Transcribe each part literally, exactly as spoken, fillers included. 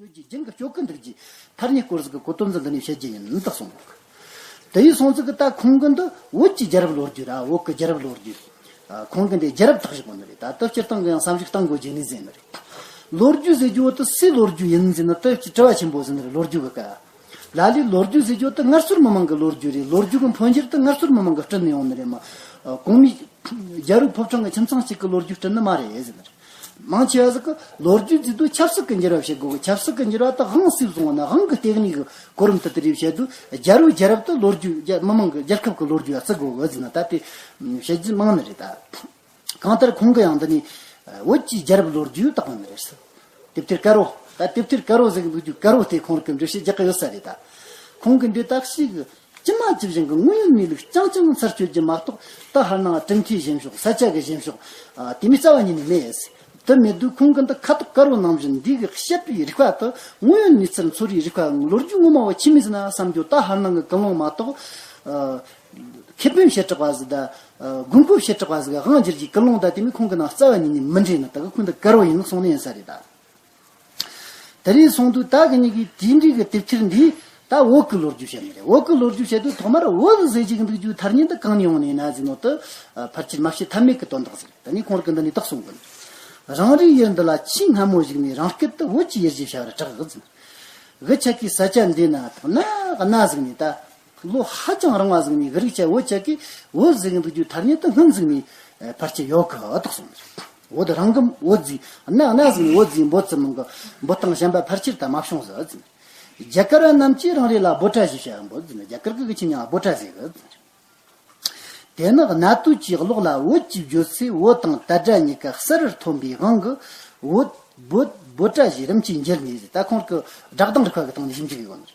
ཡོད་ཀྱི་རྒྱུན་གྱི་སྐྱོ་གི་འདུག་ཀྱི་ཐ་སྙད་སྐོར་ཟིག་གི་གོ་དོན་ཟིག་འདི་ནས་བཤད་རྒྱུ་ཡིན་ད་གསུངས་འདུག་དེ་ཡིན་སོང་ཙི་གི་ད་ཁོང་གི་འདི་བོད་ཀྱི་རྒྱལ་རབས་ལོ་རྒྱུས་ར་བོད་ཀྱི་རྒྱལ་རབས་ལོ་རྒྱུས། ཨ། ཁོང་གི་འདི་རྒྱལ་རབས་བཏགས་བཞག་གོ་ནི་རེད། ད་དེ་སྤྱིར་བཏང་གི་ཡང་བསམ་གཞིག་གཏང་དགོས་རྒྱུ་ནི་ཟེར་ནི་རེད། ལོ་རྒྱུས་ཟེར་རྒྱུ་བོ་དེ་སུའི་ལོ་རྒྱུས་ཡིན་ཟེར་ན་དེ་ཅི་དྲི་བ་ཆེན་པོ་ཟེར་ནི་རེད། ལོ་རྒྱུས་གི་ཀ་ལ་ལས་ལོ་རྒྱུས་ཟེར་རྒྱུ་དེ་སྔར་སྲོལ་མི་མང་གི་ལོ་རྒྱུས་རེད། ལོ་རྒྱུས་གི་འཕོ་འགྱུར་དེ་སྔར་སྲོལ་མི་མང་གི་བསྐྲུན་ནས་ཡོང་ནི་རེད་མ། ཨ། གོང་མའི་རྒྱལ་པོའི་ཕོ་བྲང་གི་ཁྱིམ་ཚང་གཅིག་གི་ལོ་རྒྱུས་བསྐྲུན་ནི་མ་རེད་ཟེར་ནི་རེད། མང་ཆེ་བ་ཟིག་གི་ལོ་རྒྱུས་ཟེར་དུས་ཆབ་སྲིད་ཀྱི་འགྱུར་བ་བཤད་དགོས་གི་ཆབ་སྲིད་ཀྱི་འགྱུར་བ་དེ་དབང་སུས་བཟུང་བ་ན་དབང་གི་ལྟེ་གནས་ཀྱི་གོ་རིམ་དེ་དེ་རེད་བཤད་དུས་རྒྱལ་པོའི་རྒྱལ་རབས་དེ་ལོ་རྒྱུས་རྒྱ་མི་མང་གི་རྒྱལ་ཁབ་ཀྱི་ལོ་རྒྱུས་ལ་བརྩི་དགོས་གི་ཟེར་ན་ད་དེ་བཤད་རྒྱུ་མང་ནི་རེད་ད། གང་ལྟར་ཁོང་གི་ཡང་འདི་ནི་བོད་ཀྱི་རྒྱལ་རབས་ལོ་རྒྱུས་བཏགས་པ་ནི་རེད་ཟེར། དེབ་ཐེར་དཀར་བོ། ད་དེབ་ཐེར་དཀར་བོ་ཟེར་གི་འདུག་རྒྱུ་དཀར་བོ་དེ་ཁོང་གི་འགྲེལ་བཤད་རྒྱག་གི་ཡོད་ས་རེད་ད། ཁོང་གི་འདི་དག་ཞིག་ཇི་མ་ཇི་བཞིན་གྱི་དངོས་ཡོད་གནས་ལུགས་རྐྱང་རྐྱང་ཚར་གཅོད་རྒྱུ་མ་གཏོགས་ད་ཧར་ནང་གྲུབ་མཐའི་བཞེངས་ཕྱོགས་ས་ཆ་གི་བཞེངས་ཕྱོགས། ཨ། དེ་མོའི་རྩ་བ་ཉིད་ནས་མེད། དེ་མེད་དུས་ཁོང་གི་འདི་ཁ་དོག་དཀར་བོ་ནང་བཞིན་འདི་གི་བཤད་པའི་རིགས་པ་དེ་དངོས་ཡོད་གནས་ཚུལ་འཚོལ་བའི་རིགས་པའང་ལོ་རྒྱུས་ངོ་མ་བ་ཆི་མོ་ཟིག་ན་བསམ་རྒྱུ་ད་ཧར་ནང་གི་ཀུན་སློང་མ་གཏོགས། ཨ། ཁེ་ཕན་བྱེ་བྲག་པ་ཟིག་དང་། ཨ། དགོས་མཁོ་བྱེ་བྲག་པ་ཟིག་གི་དབང་སྒྱུར་གྱི་ཀུན་སློང་དང་དེ་མོའི་ཁོང་གི་ནང་རྩ་བ་ཉིད་ནས་མི་འདྲེས་ནི་ད་གི་ཁོང་འདི་དཀར་བོ་ཡིན་ནི་གསུངས་ནི་ཡིན་ས་རེད་ད། དེ་རིང་སོང་དུས་ད་གི་ཉིད་ཀྱི་དེ་འདྲའི་གི་དེབ་ཐེར་འདིས་ད་བོད་ཀྱི་ལོ་རྒྱུས་བཤད་ནི་རེད། བོད་ཀྱི་ལོ་རྒྱུས་བཤད་དུས་ཐོག་མར་བོད་ཟེར་གྱི་འདུག་རྒྱུ་ཐ་སྙད་འདི་གང་ནས་ཡོང་ནས་ན་ཟེར་ནོ་དེ་ཕལ་ཆེར་མ་བཤད་ཐབས་མེད་ཀྱི་དོན་དག་ཟིག་རེད། ད་ནི་ཁོང་རང་གི་འདི་ནས་རྟགས་གསུངས་གི། རང་རེའི་ཡུལ་འདི་ལ་ཆེས་སྔ་མོ་ཞིག་ནས་རང་སྐད་དུ་བོད་ཀྱི་ཡུལ་ཞེས་བྱ་བར་གྲགས་ཟེར། གི་ཆ་གི་ས་ཆ་འདི་ན་ཐག་ན་གནའ་ཟིག་ནས་ད། ལོ་ཧ་ཅང་རིང་བ་ཟིག་ནས་གི་རིགས་ཆ་བོད་ཆ་གི་བོད་ཟེར་གི་འདུག་རྒྱུ་ཐ་སྙད་དུ་སྔོན་ཟིག་ནས་ཕལ་ཆེར་ཡོད་གི་རྟགས་སོང་། བོད་རང་གི་བོད་ཟིག་གནའ་གནའ་ཟིག་ནས་བོད་ཟིག་འབོད་ཙམ་མང་གི་འབོད་སྟངས་གཞན་པ་ཕལ་ཆེར་ད་མ་བྱུང་ཟིག་ཟིན། རྒྱ་གར་བ་རྣམས་ཀྱིས་རང་རེ་ལ་བྷོ་ཊ་ཞེས་བྱ་བ་འབོད་ཟིན། རྒྱ་གར་གི་གི་ཆི་ཉ་བྷོ་ཊ་ཟེར་གི་ཟིན། དེ་ནི་གནའ་དུས་ཀྱི་གློག་ལ་བོད་ཅེས་བརྗོད་ཚེ་བོད་དང་དད་སྒྲ་གཉིས་ཀ་གསལ་རུ་ཐོན་པའི་དབང་གིས་བོད་བོད་བྷོ་ཊ་ཞེས་རིམ་གྱིས་འགྱུར་ནས་ཟེར། ད་ཁོང་གི་སྒྲ་གདངས་རིག་པ་གི་སྟེང་ནས་ཞིབ་འཇུག་ཡོད་ནི།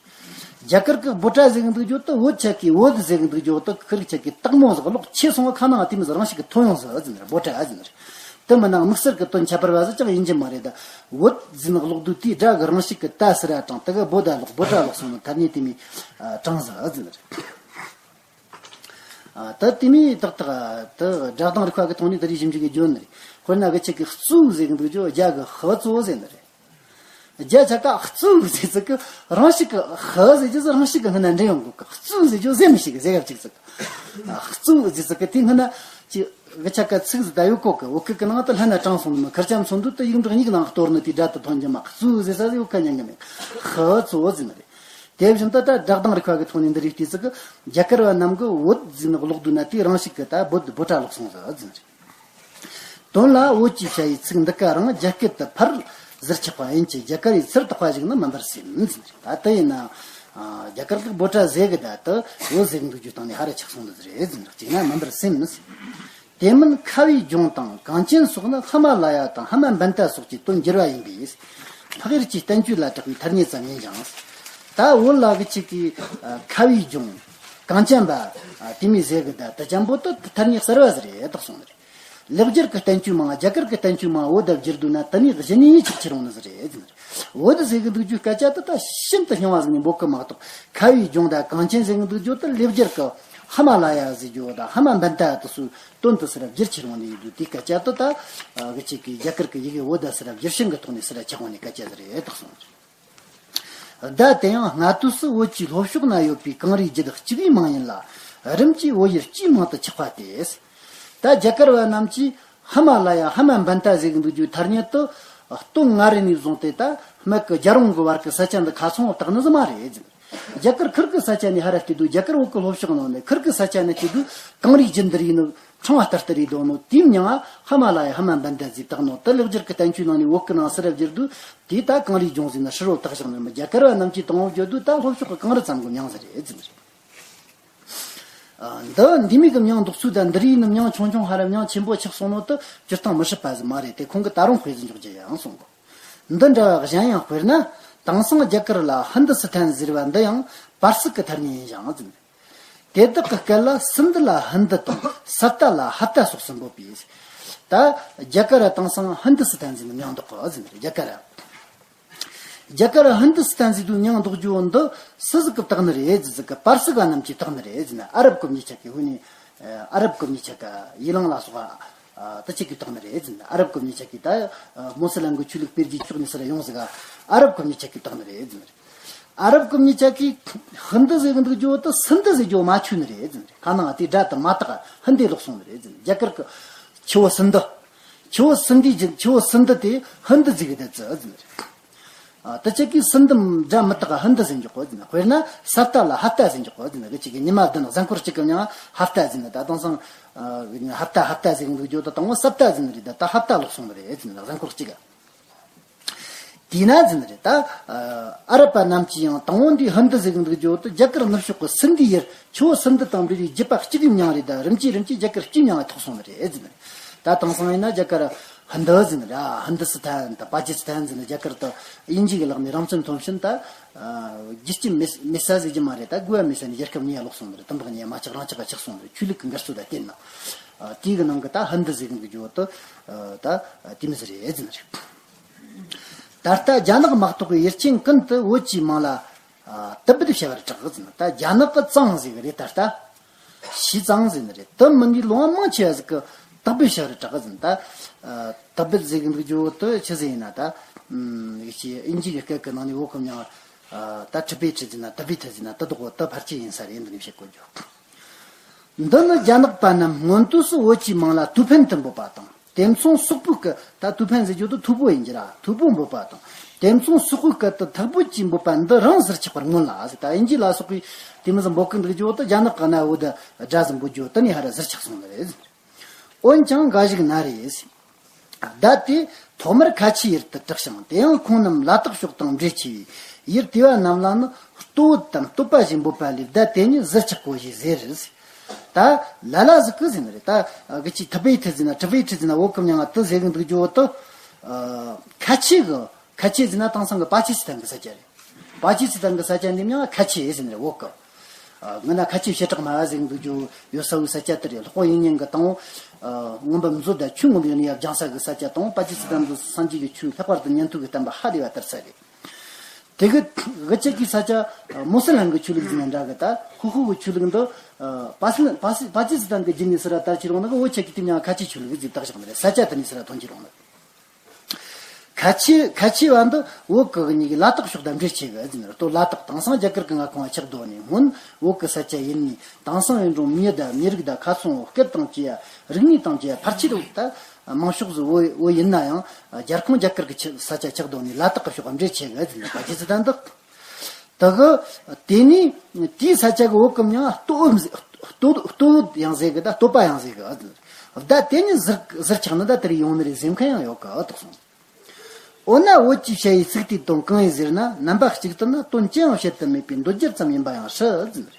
རྒྱ་གར་གི་བྷོ་ཊ་ཟེར་གི་འདུག་རྒྱུ་དེ་བོད་ཆ་གི་བོད་ཟེར་གི་འདུག་རྒྱུ་དེ་ཁི་རིག་ཆ་གི་སྟག་མོ་ཟིག་གློག་ཆེ་སོང་བ་ཁ་ནང་དེ་མི་ཟིག་རང་ཞིག་གི་ཐོན་ཡོང་ཟིག་ཟེར་ནི་བྷོ་ཊ་ཟེར་ནི་རེད། དེ་མིན་ན་དམིགས་བསལ་གི་དོན་ཁྱད་པར་བ་ཟིག་ཀྱང་ཡིན་གྱི་མ་རེད། ད་བོད་ཟེར་ནི་གློག་རྡུལ་དེའི་སྒྲ་གི་རང་ཞིག་གི་ད་ཟེར་ར་དྲངས་དེ་གི་བོད་ད་ལོག་བྷོ་ཊ་ལོག་སོང་ནི་ཐ་སྙད་དེ་མི་དྲངས་ཟིག་ཟེར་ནི་རེད། ཨ། ད་དེ་མིན་ཏག་ཏག་ད་སྒྲ་གདངས་རིག་པ་གི་ཐོག་ནས་ད་རེས་ཞིབ་འཇུག་གི་བརྗོད་ནི་རེད། དཔེར་ན་གི་ཆ་གི་གཙོ་བོ་ཟེར་གི་འདུག་རྒྱུ་རྒྱ་གི་ཧ་གཙོ་བོ་ཟེར་ནི་རེད། རྒྱ་ཆ་ག་གཙོ་བོ་ཟེར་ཚིག་གི་རང་ཞིག་གི་ཧ་ཟེར་རྒྱུ་ཟེར་རང་ཞིག་གི་སྔ་ན་འདྲེན་ཡོང་གི་གཙོ་བོ་ཟེར་རྒྱུ་ཟེར་མི་ཤེས་གི་ཟེར་ག་ཅིག་ཚིག་ཨ། གཙོ་བོ་ཟེར་ཚིག་གི་དེ་སྔ་ན་ཅི་གི་ཆ་ག་ཚིག་ཟིག་ད་ཡོད་གོ་གི་བོད་སྐད་གི་ནང་དུ་ལྷན་ན་དྲངས་སོང་ནི་མི་ཁར་ཆ་མཚོན་དུས་དུ་ཡིག་འབྲུ་གཉིས་ཀྱི་ནང་གཏོར་ནི་དེ་སྒྲ་དུ་ཐོན་གྱི་མ་གཙོ་བོ་ཟེར་ས་ཟིག་ཡོད་ཁ་ཉན་གི་མེད། ཧ་གཙོ་བོ་ཟེར་ནི་རེད། དེ་བཞིན་དུ་ད་སྒྲ་གདངས་རིག་པ་གི་ཐོག་ནས་འདི་རིགས་བལྟས་ཚེ་གི་རྒྱ་གར་བ་རྣམས་ཀྱིས་བོད་ཟེར་ནི་གློག་རྡུལ་ན་དེ་རང་ཞིག་གི་ད་བོད་བྷོ་ཊ་ལོག་སོང་ཟིག་ཟེར་ནི་རེད། དོན་ལ་བོད་ཀྱི་བྱ་ཡི་ཚིག་འདི་ག་རང་རྒྱ་སྐད་དུ་ཕར་ཟུར་ཆག་པ་ཡིན་གྱི་རྒྱ་གར་ཡི་ཚུར་བཏགས་པ་ཞིག་ནི་མིན་པར་སེམས་ཟེར་ནི་རེད། ད་དེ་ཡིན་ན་རྒྱ་གར་གྱི་བྷོ་ཊ་ཟེར་གི་ད་དུ་བོད་ཟེར་གི་འདུག་རྒྱུ་སྟེང་ནས་ཧ་ར་ཆག་སོང་ནི་ཟིག་རེད་ཟེར་ནི་རེད། གཅིག་ན་མིན་པར་སེམས་ཟེར། དེ་མིན་ཁ་བའི་ལྗོངས་དང་གངས་ཅན་སོགས་ནི་ཧི་མ་ལ་ཡ་དང་ཧི་མ་འབན་ཏ་སོགས་ཀྱི་དོན་འགྱུར་བ་ཡིན་པས། འཕགས་ཡུལ་གྱི་བསྟན་བཅོས་ལ་གྲགས་པའི་ཐ་སྙད་ཙམ་ཡིན་ཀྱང་། ད་བོད་ལ་གི་ཆི་གི་ཁ་བའི་ལྗོངས། གངས་ཅན་པ། དེ་མོ་ཟེར་གི་ད་དུ་ཅན་པོ་དུ་ཐ་སྙད་གསར་བ་ཟིག་རེད་བཏགས་སོང་ནི་རེད། ལེགས་སྦྱར་གྱི་བསྟན་བཅོས་མང་རྒྱ་གར་གྱི་བསྟན་བཅོས་མང་བོད་དུ་བསྒྱུར་འདུག་ན་དུ་ནི་གཞི་ནས་ཡིད་ཆེས་ཆེ་རུང་ནི་ཟིག་རེད་ཟེར་ནི་རེད། བོད་ཟེར་གི་འདུག་རྒྱུ་སྐད་ཆ་དེ་ད་ཤིན་ཏུ་རྙིང་བ་ཟིག་ནས་འབོད་གི་མ་གཏོགས་ཁ་བའི་ལྗོངས་དང་གངས་ཅན་ཟེར་གི་འདུག་རྒྱུ་དེ་ལེགས་སྦྱར་གྱི་ཧི་མ་ལ་ཡ་ཟེར་རྒྱུ་དང་ཧི་མ་འབན་ཏ་དེ་ཚོའི་དོན་དུ་ཟེར་བསྒྱུར་ཆེ་རུང་ནི་ཡིན་འདུག་དེའི་སྐད་ཆ་དེ་ད་གི་ཆི་གི་རྒྱ་གར་གྱི་ཡི་གེ་བོད་དུ་ཟེར་བསྒྱུར་ཞིང་གི་ཐོག་ནས་ཟེར་ཆགས་འོང་ནི་སྐད་ཆ་ཟིག་རེད་བཏགས་སོང་ནི་རེད། བརྡ་དེ་ཡང་སྔ་དུས་སུ་བོད་ཀྱི་ལྷོ་ཕྱོགས་ན་ཡོད་པའི་གངས་རིའི་རྒྱུད་གཅིག་པུའི་མིང་ཡིན་ལ། རིམ་གྱིས་བོད་ཡུལ་སྤྱིའི་མིང་དུ་ཆགས་པ་སྟེ། ད་རྒྱ་གར་བ་རྣམས་ཀྱིས་ཧི་མ་ལ་ཡ་ཧི་མ་འབན་ཏ་ཟེར་གི་འདུག་རྒྱུ་ཐ་སྙད་དུ་སྟོད་མངའ་རིས་ནས་བཟུང་སྟེ་ད་སྨད་ཀྱི་རྒྱལ་རོང་གི་བར་གྱི་ས་ཆ་འདི་ཁ་ཚང་བ་བཏགས་ནི་ཟིག་མ་རེད། རྒྱ་གར་ཁུལ་གྱི་ས་ཆ་ནས་ཧ་ར་བལྟས་དུས་རྒྱ་གར་བོད་ཀྱི་ལྷོ་ཕྱོགས་ནང་ནས་ཁུལ་གྱི་ས་ཆ་ནས་བལྟས་དུས་གངས་རིའི་རྒྱུད་འདི་རིགས་ནི་ཕྲེང་བ་ལྟར་ལྟར་རེད་འདུག་ནོ། དེའི་མིང་ང་ཧི་མ་ལ་ཡ་ཧི་མ་འབན་ཏ་ཟེར་བཏགས་ནོ། དེ་ལེགས་སྦྱར་གྱི་བསྟན་བཅོས་ནང་ནས་བོད་ཀྱི་ནང་ཟེར་བསྒྱུར་དུས་དེ་ད་གངས་རིའི་ལྗོངས་ཟེར་ན་ཧྲིལ་བོ་བཏགས་བཞག་ནི་མི་རྒྱ་གར་བ་རྣམས་ཀྱིས་དང་བོ་བརྗོད་དུས་ད་ལྷོ་ཕྱོགས་ཀྱི་གངས་རི་ཙམ་གྱི་མིང་ཟིག་རེད་ཟེར་ནི་རེད། ཨ། འདི་འདི་མིག་གི་མིང་འདོགས་ཚུལ་དང་འདི་རིགས་ནི་མིང་ཆུང་ཆུང་ཧ་ར་མིང་ཆེན་པོ་ཆགས་སོང་ནོ་དེ་སྤྱིར་བཏང་མི་སྲིད་པ་ཟིག་མ་རེད་དེ། ཁོང་གིས་ད་རུང་དཔེ་ཟིག་འཇོག་རྒྱུ་ཡང་གསུངས་གོ། འདི་འདྲ་བ་གཞན་ཡང་དཔེར་ན། དེང་སང་རྒྱ་གར་ལ་ཧིན་དུ་སི་ཐན་ཟེར་བ་འདི་ཡང་པར་སིག་གི་ཐ་སྙད་ཡིན་ཞིང་ཟེར། དེ་དག་གི་སྐད་ལ་སིན་དུ་ལ་ཧིན་དུ་དང་སར་ཏ་ལ་ཧ་ཏ་སོགས་སུ་འབོད་པས། ད་རྒྱ་གར་དེང་སང་ཧིན་དུ་སི་ཐན་ཟེར་ནི་མིང་འདོགས་གོ་ཟེར་ནི་རེད། རྒྱ་གར། རྒྱ་གར་ཧིན་དུ་སི་ཐན་ཟེར་དུས་མིང་འདོགས་རྒྱུ་འདི་སུ་ཟིག་གིས་བཏགས་ནི་རེད་ཟེར་ཟིག་གི་པར་སིག་པ་རྣམས་ཀྱིས་བཏགས་ནི་རེད་ཟེར་ན། ཨ་རབ་གི་མི་ཆ་གི་ཧུ་ནི་ཨ་རབ་གི་མི་ཆ་ག་ཡི་ལང་ལ་སོགས་ ད་ཅིག་གིས་བཏགས་ནི་རེད་ཟེར། ཨ་རབ་གི་མྱི་ཆ་གིས་ད་མོ་སི་ལམ་གི་ཆོས་ལུགས་སྤེལ་རྒྱུའི་ཕྱོགས་ནས་སུ་ར་ཡོང་ཟིག། ཨ་རབ་གི་མྱི་ཆ་གིས་བཏགས་ནི་རེད་ཟེར། ཨ་རབ་གི་མྱི་ཆ་གིས་ཧིན་དུ་ཟེར་གི་འདུག་རྒྱུ་དེ་སིན་དུ་ཟེར་རྒྱུ་མ་ཆོད་ནི་རེད་ཟེར། ཁ་ནང་དེ་སྒྲ་དེ་མ་དག་ཧིན་དུ་ལོག་སོང་ནི་རེད་ཟེར། རྒྱ་གར་གི་ཆུ་བོ་སིན་དུ། ཆུ་བོ་སིན་དུའི་རྒྱུན། ཆུ་བོ་སིན་དུ་དེ་ཧིན་དུ་ཟེར་གི་དེ་ཙི་ཟེར་ནི་རེད། ཨ། དེ་ཆ་གིས་སིན་དུ་སྒྲ་མི་དག་ཧིན་དུ་ཟེར་འཇོག་གོ་ཟེར་ན། དཔེར་ན་ས་ཏ་ལ་ཧ་ཏ་ཟེར་འཇོག་གོ་ཟེར་ན། གི་ཆ་གིས་ཉི་མ་བདུན་གཟའ་འཁོར་གཅིག་གི་མྱིང་ཧ་ཏ་ཟེར་ན། ད་དེང་སང་ཨ་ཧ་ཏ་ཧ་ཏ་ཟེར་གི་འདུག་རྒྱུ་དེ་དང་པོ་ས་ཏ་ཟེར་ནི་རེད། ད་ད་ཧ་ཏ་ལོག་སོང་ནི་རེད་ཟེར་ན། གཟའ་འཁོར་གཅིག་ག་དེས་ན་ཟེར་ནི་རེད། ད་ཨ་རབ་པ་རྣམས་ཀྱིས་ཡང་དང་པོ་འདི་ཧིན་དུ་ཟེར་གི་འདུག་རྒྱུ་དེ་རྒྱ་གར་ནུབ་ཕྱོགས་ཀྱི་སིན་དུའི་ཡུལ། ཆུ་བོ་སིན་དུ་དང་འབྲེལ་བའི་རྒྱུད་པ་གཅིག་གི་མྱིང་རེད། ད་རིམ་གྱིས་རིམ་གྱིས་རྒྱ་གར་གཅིག་མྱིང་ལ་ཐོགས་སོང་ནི་རེད་ཟེར་ནི་རེད། ད་དེང་སང་ཡིན་ན་རྒྱ་གར་ཧིན་དུ་ཟེར་ནི་རེད། ཧིན་དུ་སི་ཐན་དང་པ་ཀི་སི་ཐན་ཟེར་ནི། རྒྱ་གར་དང་དབྱིན་ཇི་གི་ལག་ནས་རང་བཙན་ཐོབ་ཕྱིན། ད་ཨ་རྒྱུ་རྐྱེན་མེད་མེད་ས་ཟེར་རྒྱུ་མ་རེད། ད་དགོས་པ་མེད་ས་ནས་རྒྱལ་ཁབ་གཉིས་ཀ་ལོག་སོང་ནི་རེད། དམ་པ་གཉིས་ཀ་མ་ཆགས་རང་ཆགས་ཀ་ཆགས་སོང་ནི་རེད། ཆོས་ལུགས་ཀྱི་འགལ་རྩོད་ད་བརྟེན་ན། ཨ་དེའི་གི་ནང་གི་ད་ཧིན་དུ་ཟེར་གི་འདུག་རྒྱུ་དེ་ཨ་ད་དེ་མོ་ཟིག་རེད་ཟེར་ནི་རེད། ད་ལྟ་རྒྱ་ནག་མ་གཏོགས་པའི་ཡུལ་ཅན་ཀུན་ཏུ་བོད་ཀྱི་མིང་ལ་ཨ་དུ་བོད་བྱ་བར་གྲགས་ཟེར་ན། ད་རྒྱ་ནག་གི་ཙང་ཟེར་གི་རེད། ད་ལྟ་ཞི་ཙང་ཟེར་ནི་རེད། དེ་མིན་པའི་ལུང་མང་ཆེ་བ་ཟིག་གིས་དུ་བོད་བྱ་བར་གྲགས་ཟེར་ན། ད་ཨ་དུ་བོད་ཟེར་གི་འདུག་རྒྱུ་དེ་ཆི་ཟིག་ཡིན་ན། ད་ཨམ་ཡི་ཆི་དབྱིན་ཇི་གི་སྐད་གི་ནང་ནས་བོད་གི་མྱིང་ཨ་ད་ཊི་བེ་ཊི་ཟེར་ན། དུ་བེ་ཊི་ཟེར་ན། དེ་དག་གོ་དེ་ཕལ་ཆེར་ཡིན་ས་རེད། འདི་ནས་བཤད་དགོས་རྒྱུ། འདི་ནི་རྒྱ་ནག་པ་རྣམས་སྔོན་དུས་སུ་བོད་ཀྱི་མིང་ལ་ཐུའུ་ཕན་དུ་འབོད་པ་དང་། དེ་མཚུངས་སོག་པོའི་སྐད། ད་ཐུའུ་ཕན་ཟེར་རྒྱུ་དེ་ཐུ་བོ་ཡིན་རྒྱུ་ར། ཐུ་བོ་འབོད་པ་དང་། དེ་མཚུངས་སོག་པོའི་སྐད་དུ་ཐག་བོད་ཅེས་འབོད་པ་འདི་རང་ཟུར་ཆག་པར་མངོན་ལ་ཟེར། ད་དབྱིན་ཇི་ལ་སོགས་པས་དེ་མོ་ཟིག་འབོད་གི་འདུག་རྒྱུ་དེ། རྒྱ་ནག་གི་གནའ་བོ་དེ་སྒྲ་ཟིག་འབོད་རྒྱུ་དེ་ནས་ཧར་ཟུར་ཆག་སོང་ནི་རེད། འོན་ཀྱང་འགའ་ཞིག་ན་རེ། བརྡ་དེ་ཐོག་མར་ཁ་ཆེའི་ཡུལ་དུ་གྲགས་ཤིང་། དེ་ཡང་ཁོང་རྣམས་ལ་དྭགས་ཕྱོགས་དང་འབྲེལ་ཆེ་བས། ཡུལ་དེ་བ་རྣམས་ལ་ནི་སྟོད་བུ་དམ་སྟོད་པ་ཞེས་འབོད་པ་ལས། བརྡ་དེ་ཉིད་ཟུར་ཆག་གོ་ཞེས་ཟེར། ད་ལ་ལ་ཟིག་གིས་ཟེར་ནི་རེད། ད་གི་ཆི་ཐི་བེ་ཐི་ཟེར་ན་ཊི་བེ་ཊི་ཟེར་ན། བོད་གི་མྱིང་ང་དེ་ཟེར་གི་འདུག་རྒྱུ་དེ། ཨ་ཁ་ཆེ་གི། ཁ་ཆེ་ཟེར་ན་དེང་སང་གི་པ་ཀི་སི་ཐན་གི་ས་ཆ་རེད། པ་ཀི་སི་ཐན་གི་ས་ཆ་འདི་མྱིང་ཁ་ཆེ་ཟེར་ནི་རེད། བོད་གི། ཨ་སྔོན་ན་ཁ་ཆེ་བྱེ་བྲག་སྨྲ་བ་ཟེར་གི་འདུག་རྒྱུ་ཡོད་ས་བོའི་ས་ཆ་དེ་རེད། ལྷོ་དབྱིན་ཉན་གི་དང་པོ་ཨ་མངོན་པ་མཛོད་དང་ཆོས་མངོན་པའི་གནས་ཡབ་སྦྱངས་ས་གི་ས་ཆ་དང་། པ་ཀི་སི་ཐན་དུ་སངས་རྒྱས་ཀྱི་ཆོས་ལྷག་པར་དུ་ཉན་ཐོས་ཀྱི་བསྟན་པ་ཧ་ལས་པ་དར་ས་རེད། དེ་གི་གི་ཆ་གི་ས་ཆ་ཨ་མུ་སི་ལམ་གི་ཆོས་ལུགས་ཟེར་ན་འདྲ་གི། ད་ཧུ་ཧུ་གི་ཆོས་ལུགས་འདི་ཨ་པ་སི་པ་སི་པ་ཀི་སི་ཐན་གི་རྒྱུད་ནས་སུ་ར་དར་ཁྱེར་འོང་ནི་གི། བོད་ཆ་གི་དེ་མྱིང་ཁ་ཆེ་ཆོས་ལུགས་ཟེར་བཏགས་བཞག་ནི་རེད། ས་ཆ་དེ་ནས་སུ་ར་ཐོན་ཁྱེར་འོང་ནི། ཁ་ཆེ་ཁ་ཆེ་བ་འདི་བོད་གི་གཉིས་ཀྱི་ལ་དྭགས་ཕྱོགས་དང་འབྲེལ་ཆེ་གི་ཟེར་ནི་རེད། ལ་དྭགས་དེང་སང་རྒྱ་གར་གི་མངའ་ཁོངས་ཆགས་དོ་ནས། སྔོན་བོད་གི་ས་ཆ་ཡིན་ནི། དེང་སང་ཡིན་རུང་མྱི་དང་མྱི་རིགས་དང་ཁ་ཚོན་སྐད་དང་བཅས་ཡ། རིག་གནས་དང་བཅས་ཡ་ཕལ་ཆེར་ད་མང་ཤོས་སུ་བོད་བོད་ཡིན་ན་ཡང་། རྒྱལ་ཁོངས་རྒྱ་གར་གི་ཆ་ས་ཆ་ཆགས་དོ་ནས་ལ་དྭགས་གི་ཕྱོགས་འབྲེལ་ཆེ་གི་ཟེར་ནི། ཁ་ཆེ་ཟེར་ད་འདི། དེ་གི་དེ་ནས་དེའི་ས་ཆ་གི་བོད་གི་མྱིང་སྟོད་བུ་ཟེར། སྟོད་སྟོད་བུ་ཡང་ཟེར་གི། ད་སྟོད་པ་ཡང་ཟེར་གི། བརྡ་དེ་ཉིད་ཟུར་ཟུར་ཆག་ནི་ད་དེ་རིགས་ཡོང་ནི་རེད་ཟེར་མཁན་ཡང་ཡོད་གི། ཨ་དག་སོང་། འོ་ན་བོད་ཀྱི་བྱ་བའི་ཚིག་དེའི་དོན་གང་ཡིན་ཟེར་ན། རྣམ་པ་གཅིག་ཏུ་ན་དོན་ཅི་ཡང་བཤད་དུ་མེད་པའི་འདོད་སྒྱུར་ཙམ་ཡིན་པ་ཡང་སྲིད་ཟེར།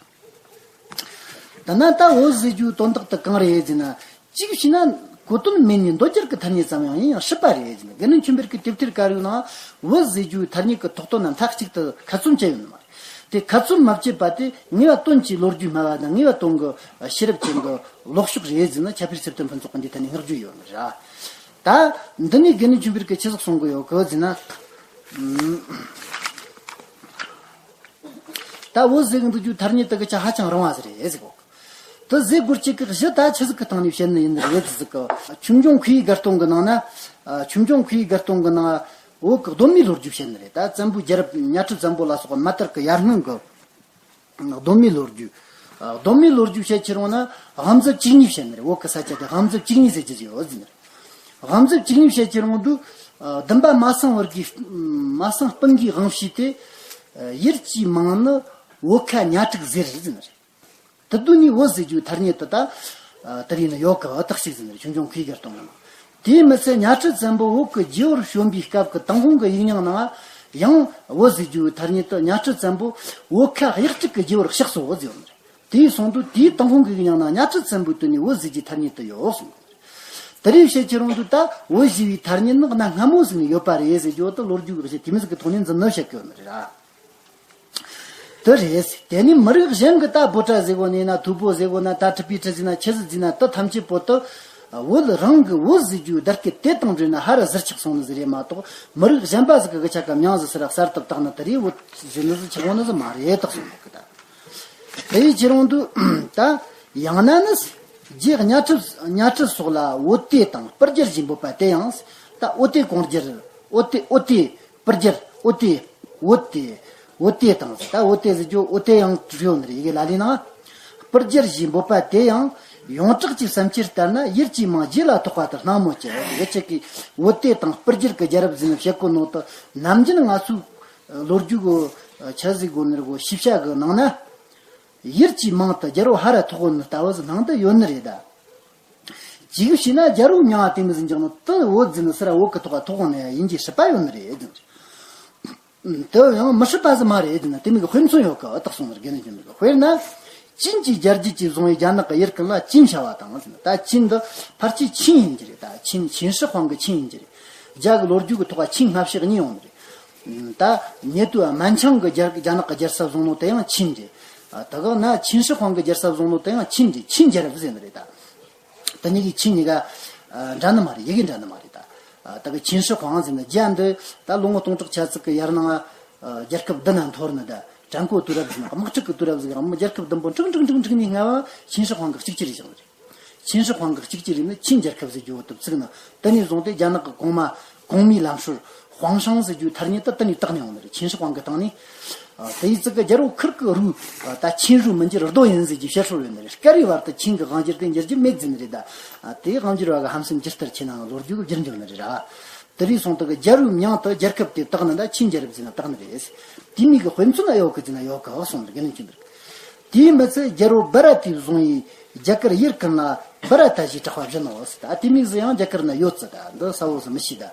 ད་ན་ད་བོད་ཟེར་རྒྱུའི་དོན་དག་དེ་གང་རེད་ཟེར་ན། གཅིག་བྱས་ན་གོ་དོན་མེད་ནི་འདོད་སྒྱུར་གྱི་ཐ་སྙད་ཙམ་ཡང་ཡིན་ཡང་སྲིད་པ་རེད་ཟེར་ན། དགེ་འདུན་ཆོས་འཕེལ་གྱི་དེབ་ཐེར་དཀར་ཡོལ་ནང་བོད་ཟེར་རྒྱུའི་ཐ་སྙད་ཀྱི་ཐོགས་དོན་རྣམས་མཐའ་གཅིག་ཏུ་ཁ་ཚོན་བཅད་ཡོད་ནི་མ་རེད། དེ་ཁ་ཚོན་མ་བཅད་པ་དེ་ངེས་པ་དོན་གྱི་ལོ་རྒྱུས་སྨྲ་བ་དང་། ངེས་པ་དོན་གྱི་ཤེས་རབ་ཅན་གྱི་ལོག་ཕྱོགས་རེད་ཟེར་ན། ཆབ་སྤེལ་ཚུལ་ཁྲིམས་ཕུན་ཚོགས་ཀྱིས་འདིའི་ཐད་ནས་བསྔགས་བརྗོད་ཡོད་ནི་རེད། ད་འདི་ནས་དགེ་འདུན་ཆོས་འཕེལ་གྱིས་ཆི་ཟིག་གསུང་གི་ཡོད་གི་ཟེར་ན། ཨུམ། ད་བོད་ཟེར་གི་འདུག་རྒྱུའི་ཐ་སྙད་དེ་གི་ཆ་ཧ་ཅང་རིང་བ་ཟིག་རེད་ཟེར་གོ། དེ་ཟེར་དགོས་རྒྱུ་གི་གཞི་ད་ཆི་ཟིག་གི་སྟེང་ནས་བཤད་ནི་ཡིན་ནི་རེད་ཟེར་གི། ཆོས་འབྱུང་ཁུ་བའི་དགའ་སྟོན་གི་ནང་ན། ཨ་ཆོས་འབྱུང་ཁུ་བའི་དགའ་སྟོན་གི་ནང་བོད་གི་གདོད་མའི་ལོ་རྒྱུས་བཤད་ནི་རེད། ད་བཙན་པོའི་རྒྱལ་རབས་གཉའ་ཁྲི་བཙན་པོ་ལ་སོགས་པ་མ་དར་གི་ཡར་སྔོན་གི་གདོད་མའི་ལོ་རྒྱུས། ཨ་གདོད་མའི་ལོ་རྒྱུས་བཤད་ཁྱེར་འོང་ན་དབང་མཛད་བཅུ་གཉིས་བཤད་ནི་རེད། བོད་གི་ས་ཆ་དེ་དབང་མཛད་བཅུ་གཉིས་ཟེར་རྒྱུ་ཟིག་ཡོད་ཟེར་ནི་རེད། དབང་མཛད་བཅུ་གཉིས་བཤད་ཁྱེར་འོང་དུས། ཨ་བདུན་པ་མ་སེང་བར་གྱི། མ་སེང་སྤུན་གྱིས་དབང་བྱས་ཏེ། ཨ་ཡུལ་གྱི་མིང་ནི་བོད་ཁ་གཉའ་ཕྲུག་ཟེར་ཟེར་ནི་རེད། དེ་དུས་ནས་བོད་ཟེར་རྒྱུའི་ཐ་སྙད་དེ་ད་ཨ་དེ་རིང་ནི་ཡོད་གི། ཨ་དག་ཅིག་ཟེར་ནི་རེད། ཆོས་འབྱུང་ཁུ་བའི་དགའ་སྟོན་ནང་། དེས་མི་ཚད་གཉའ་ཁྲི་བཙན་པོ་བོད་ཀྱི་རྒྱལ་པོར་བྱོན་པའི་སྐབས་ཀྱི་ཏུན་ཧོང་གི་ཡིག་རྙིང་ནང་ཡང་བོད་ཟེར་རྒྱུའི་ཐ་སྙད་དེ་གཉའ་ཁྲི་བཙན་པོ་བོད་ཁ་གཡག་ཕྲུག་གི་རྒྱལ་པོར་གཤེགས་སོ་ཟེར་ཡོད་ནི་རེད། དེའི་གསུང་དུས་དེའི་ཏུན་ཧོང་གི་ཡིག་རྙིང་ནང་གཉའ་ཁྲི་བཙན་པོའི་དུས་ནས་བོད་ཟེར་རྒྱུའི་ཐ་སྙད་དེ་ཡོད་གསུངས། དེ་རེད། བཤད་ཁྱེར་འོང་དུས་ད་བོད་ཞེས་པའི་ཐ་སྙད་ནི་གནའ་སྔ་མོ་ཟིག་ནས་ཡོད་པ་རེད་ཟེར་རྒྱུ་དེ་ལོ་རྒྱུས་ཀྱི་གཞི་དེ་མོ་ཟིག་གི་ཐོག་ནས་འཛིན་ནོ་བཤད་གི་ཡོད་ནི་རེད། དེ་རེད། དེ་ནས་མི་རིགས་གཞན་གྱི་ད་བྷོ་ཊ་ཟེར་གོ་ནི་ན། ཐུ་བྷོ་ཟེར་གོ་ན། ད་ཊི་བི་ཊི་ཟེར་ན། ཆི་ཟིག་ཟེར་ན། དེ་ཐམས་ཅད་པོ་དེ་བོད་རང་གི་བོད་ཟེར་རྒྱུའི་བརྡ་སྐད་དེ་དང་འདྲེས་ན་ཧར་ར་ཟུར་ཆག་སོང་ནི་ཟིག་རེད་མ་གཏོགས། མི་རིགས་གཞན་པ་ཟིག་གི་གི་ཆ་ག་མྱིང་ཟིག་སུ་ར་གསར་དུ་བཏགས་ནི་དེ་རེད། བོད་ཟེར་ནི་ཟིག་ཆགས་གོ་ནི་ཟིག་མ་རེད། དག་སོང་གི་ད། དེ་ཡི་ཁྱེར་འོང་དུས་ད་ཡང་ན་ནི། རྗེ་གཉའ་ཁྲི་གཉའ་ཁྲི་སོགས་ལ་འོད་དེ་དང་སྤུར་སྒྱུར་ཞེས་འབོད་པ་དེ་ཡང་། ད་འོད་དེ་གོང་སྒྱུར། འོད་དེ་འོད་དེ་སྤུར་སྒྱུར། འོད་དེ་འོད་དེ་འོད་དེ་དང་། ད་འོད་དེ་ཟེར་རྒྱུ་འོད་དེ་ཡང་བྲིས་ཡོད་ནི་རེད། ཡི་གེ་ལ་ལས་ནང་སྤུར་སྒྱུར་ཞེས་འབོད་པ་དེ་ཡང་། ཡོངས་གྲགས་ཀྱི་བསམ་འཆར་ལྟར་ན་ཡུལ་གྱི་མིང་རྗེ་ལ་ཐོགས་པ་དང་སྣང་མོད་ཀྱི། ཡུལ་གཅིག་གི་འོད་དེ་དང་སྤུར་སྒྱུར་གྱི་རྒྱལ་རབས་ཟེར་ནས་བཤད་གོ་ནོ་དེ་ནམ་རྒྱུན་ང་ཚོའི་ལོ་རྒྱུས་གི་ཆ་ཟིག་གོ་ནི་རེད་གོ། ཤེས་བྱ་གི་ནང་ན། ཡུལ་གྱི་མིང་དུ་རྒྱལ་པོ་ཧ་ར་ཐོགས་ནི་ལྟ་བུ་ཟིག་སྣང་དུ་ཡོད་ནི་རེད་ད། ཅིག་བྱས་ན་རྒྱལ་པོའི་མིང་དེ་མི་ཟིན་ཀྱང་ནོ་དེ་འོད་ཟེར་ནི་སི་ར་འོད་ཀྱི་ཐོག་ཐོགས་ནི་ཡིན་གྱི་སྲིད་པ་ཡོད་ནི་རེད། དེ་ཡང་མི་སྲིད་པ་ཟིག་མ་རེད་ཟེར་ན་དེ་མིན་གྱི་དཔེ་མཚོན་ཡོད་གི། ཨ་རྟགས་སོང་ནི་རེད། དགེ་འདུན་ཆོས་འཕེལ་གྱིས། དཔེར་ན། ཅིན་གྱི་རྒྱལ་རྒྱུད་ཀྱིས་བཟུང་བའི་རྒྱ་ནག་གི་ཡུལ་ཀུན་ལ་ཅིན་བྱ་བ་དང་ཟེར་ན། ད་ཅིན་འདི་ཕལ་ཆེར་ཆིན་ཡིན་གྱི་རེད། ད་ཆིན་ཆིན་ཧྲི་ཧོང་གི་ཆིན་ཡིན་གྱི་རེད། རྒྱ་གི་ལོ་རྒྱུས་ཀྱི་ཐོག་ཆིན་སྔ་ཕྱི་གཉིས་ཡོང་ནི་རེད། ད་ཉེ་དུས་མན་ཆང་གི་རྒྱལ་རྒྱ་ནག་གི་རྒྱལ་ས་བཟུང་ནོ་དེ་ཡང་ཆིན་རེད། ད་ག་ན་ཆིན་ཧྲི་ཧོང་གི་རྒྱལ་ས་བཟུང་ནོ་དེ་ཡང་ཆིན་རེད། ཆིན་རྒྱལ་རབས་ཟེར་ནི་རེད་ད། དེ་གཉིས་ཀྱི་ཆིན་གཉིས་ཀ་འདྲ་ནི་མ་རེད། ཡི་གེ་འདྲ་ནི་མ་རེད་ད། ད་གི་ཆིན་ཧྲི་ཧོང་ཟེར་ནི་རྒྱ་འདི་ད་ལོ་ངོ་སྟོང་ཕྲག་ཆ་ཙིག་གི་ཡར་ནང་རྒྱལ་ཁབ་བདུན་ན་འཐོར་ནི་ད། ཀྲན་གོ་དུས་རབས་ཟེར་ན་དམག་འཁྲུག་གི་དུས་རབས་ཟིག་རིང་རྒྱལ་ཁབ་བདུན་པོ་འཁྲུག་འཁྲུག་འཁྲུག་འཁྲུག་ནས་སྔ་བ་ཆིན་ཧྲི་ཧོང་གི་གཅིག་གྱུར་རེད་བཞག་ནི་རེད། ཆིན་ཧྲི་ཧོང་གི་གཅིག་གྱུར་རེད་ནི་ཆིན་རྒྱལ་ཁབ་ཟེར་རྒྱུ་བོ་དུ་བཙུགས་ནི། དེ་ནས་བཟུང་སྟེ་རྒྱ་ནག་གི་གོང་མ་གོང་མའི་ལམ་སྲོལ་ཧོང་ཧྲང་ཟེར་རྒྱུ་ཐ་སྙད་དུ་དེ་ནས་བཏགས་ནས་ཡོང་ནི་རེད། ཆིན་ཧྲི་ཧོང་གི་སྟེང་ནས། དེ་ཡི་ཙི་གི་རྒྱལ་པོ་ཁིར་གི་རུ་ད་ཆིན་རུ་མི་འགྱུར་རྡོ་ཡིན་ཟེར་རྒྱུ་བཤད་སྲོལ་ཡོད་ནི་རེད། སྐབས་རེ་བར་དུ་ཆིན་གི་དབང་སྒྱུར་དེ་འགྱུར་རྒྱུ་མེད་ཟེར་ནི་རེད་ད། དེའི་དབང་སྒྱུར་བ་གི་ཧམ་སེམས་ཇི་ལྟར་ཆེ་ནའང་ལོ་རྒྱུས་གི་བསྒྱུར་འགྱུར་ནི་རེད་ར། དེ་རིང་སོང་དུ་གི་རྒྱལ་པོའི་མྱིང་དུ་རྒྱལ་ཁབ་དེ་བཏགས་ནི་ད་ཆིན་རྒྱལ་རབས་ཟེར་ན་བཏགས་ནི་རེད། དེ་མིན་གི་དཔེ་མཚོན་ན་ཡོད་གི་ཟེར་ན་ཡོད་གི་གསུངས་ནི་རེད། དགེ་འདུན་ཆོས་འཕེལ་གྱིས། དེའི་མི་ཚད་རྒྱལ་པོ་བྷ་ར་ཏས་བཟུང་བའི་རྒྱ་གར་ཡུལ་ཀུན་ལ་བྷ་ར་ཏ་ཞེས་གྲགས་པ་བཞིན་ནོ་ཟེར། ད་དེ་མིན་ཟིག་ཡང་རྒྱ་གར་ན་ཡོད་ཟེར། ད་འདི་གསལ་བོ་ཟིག་མི་ཤེས་ད།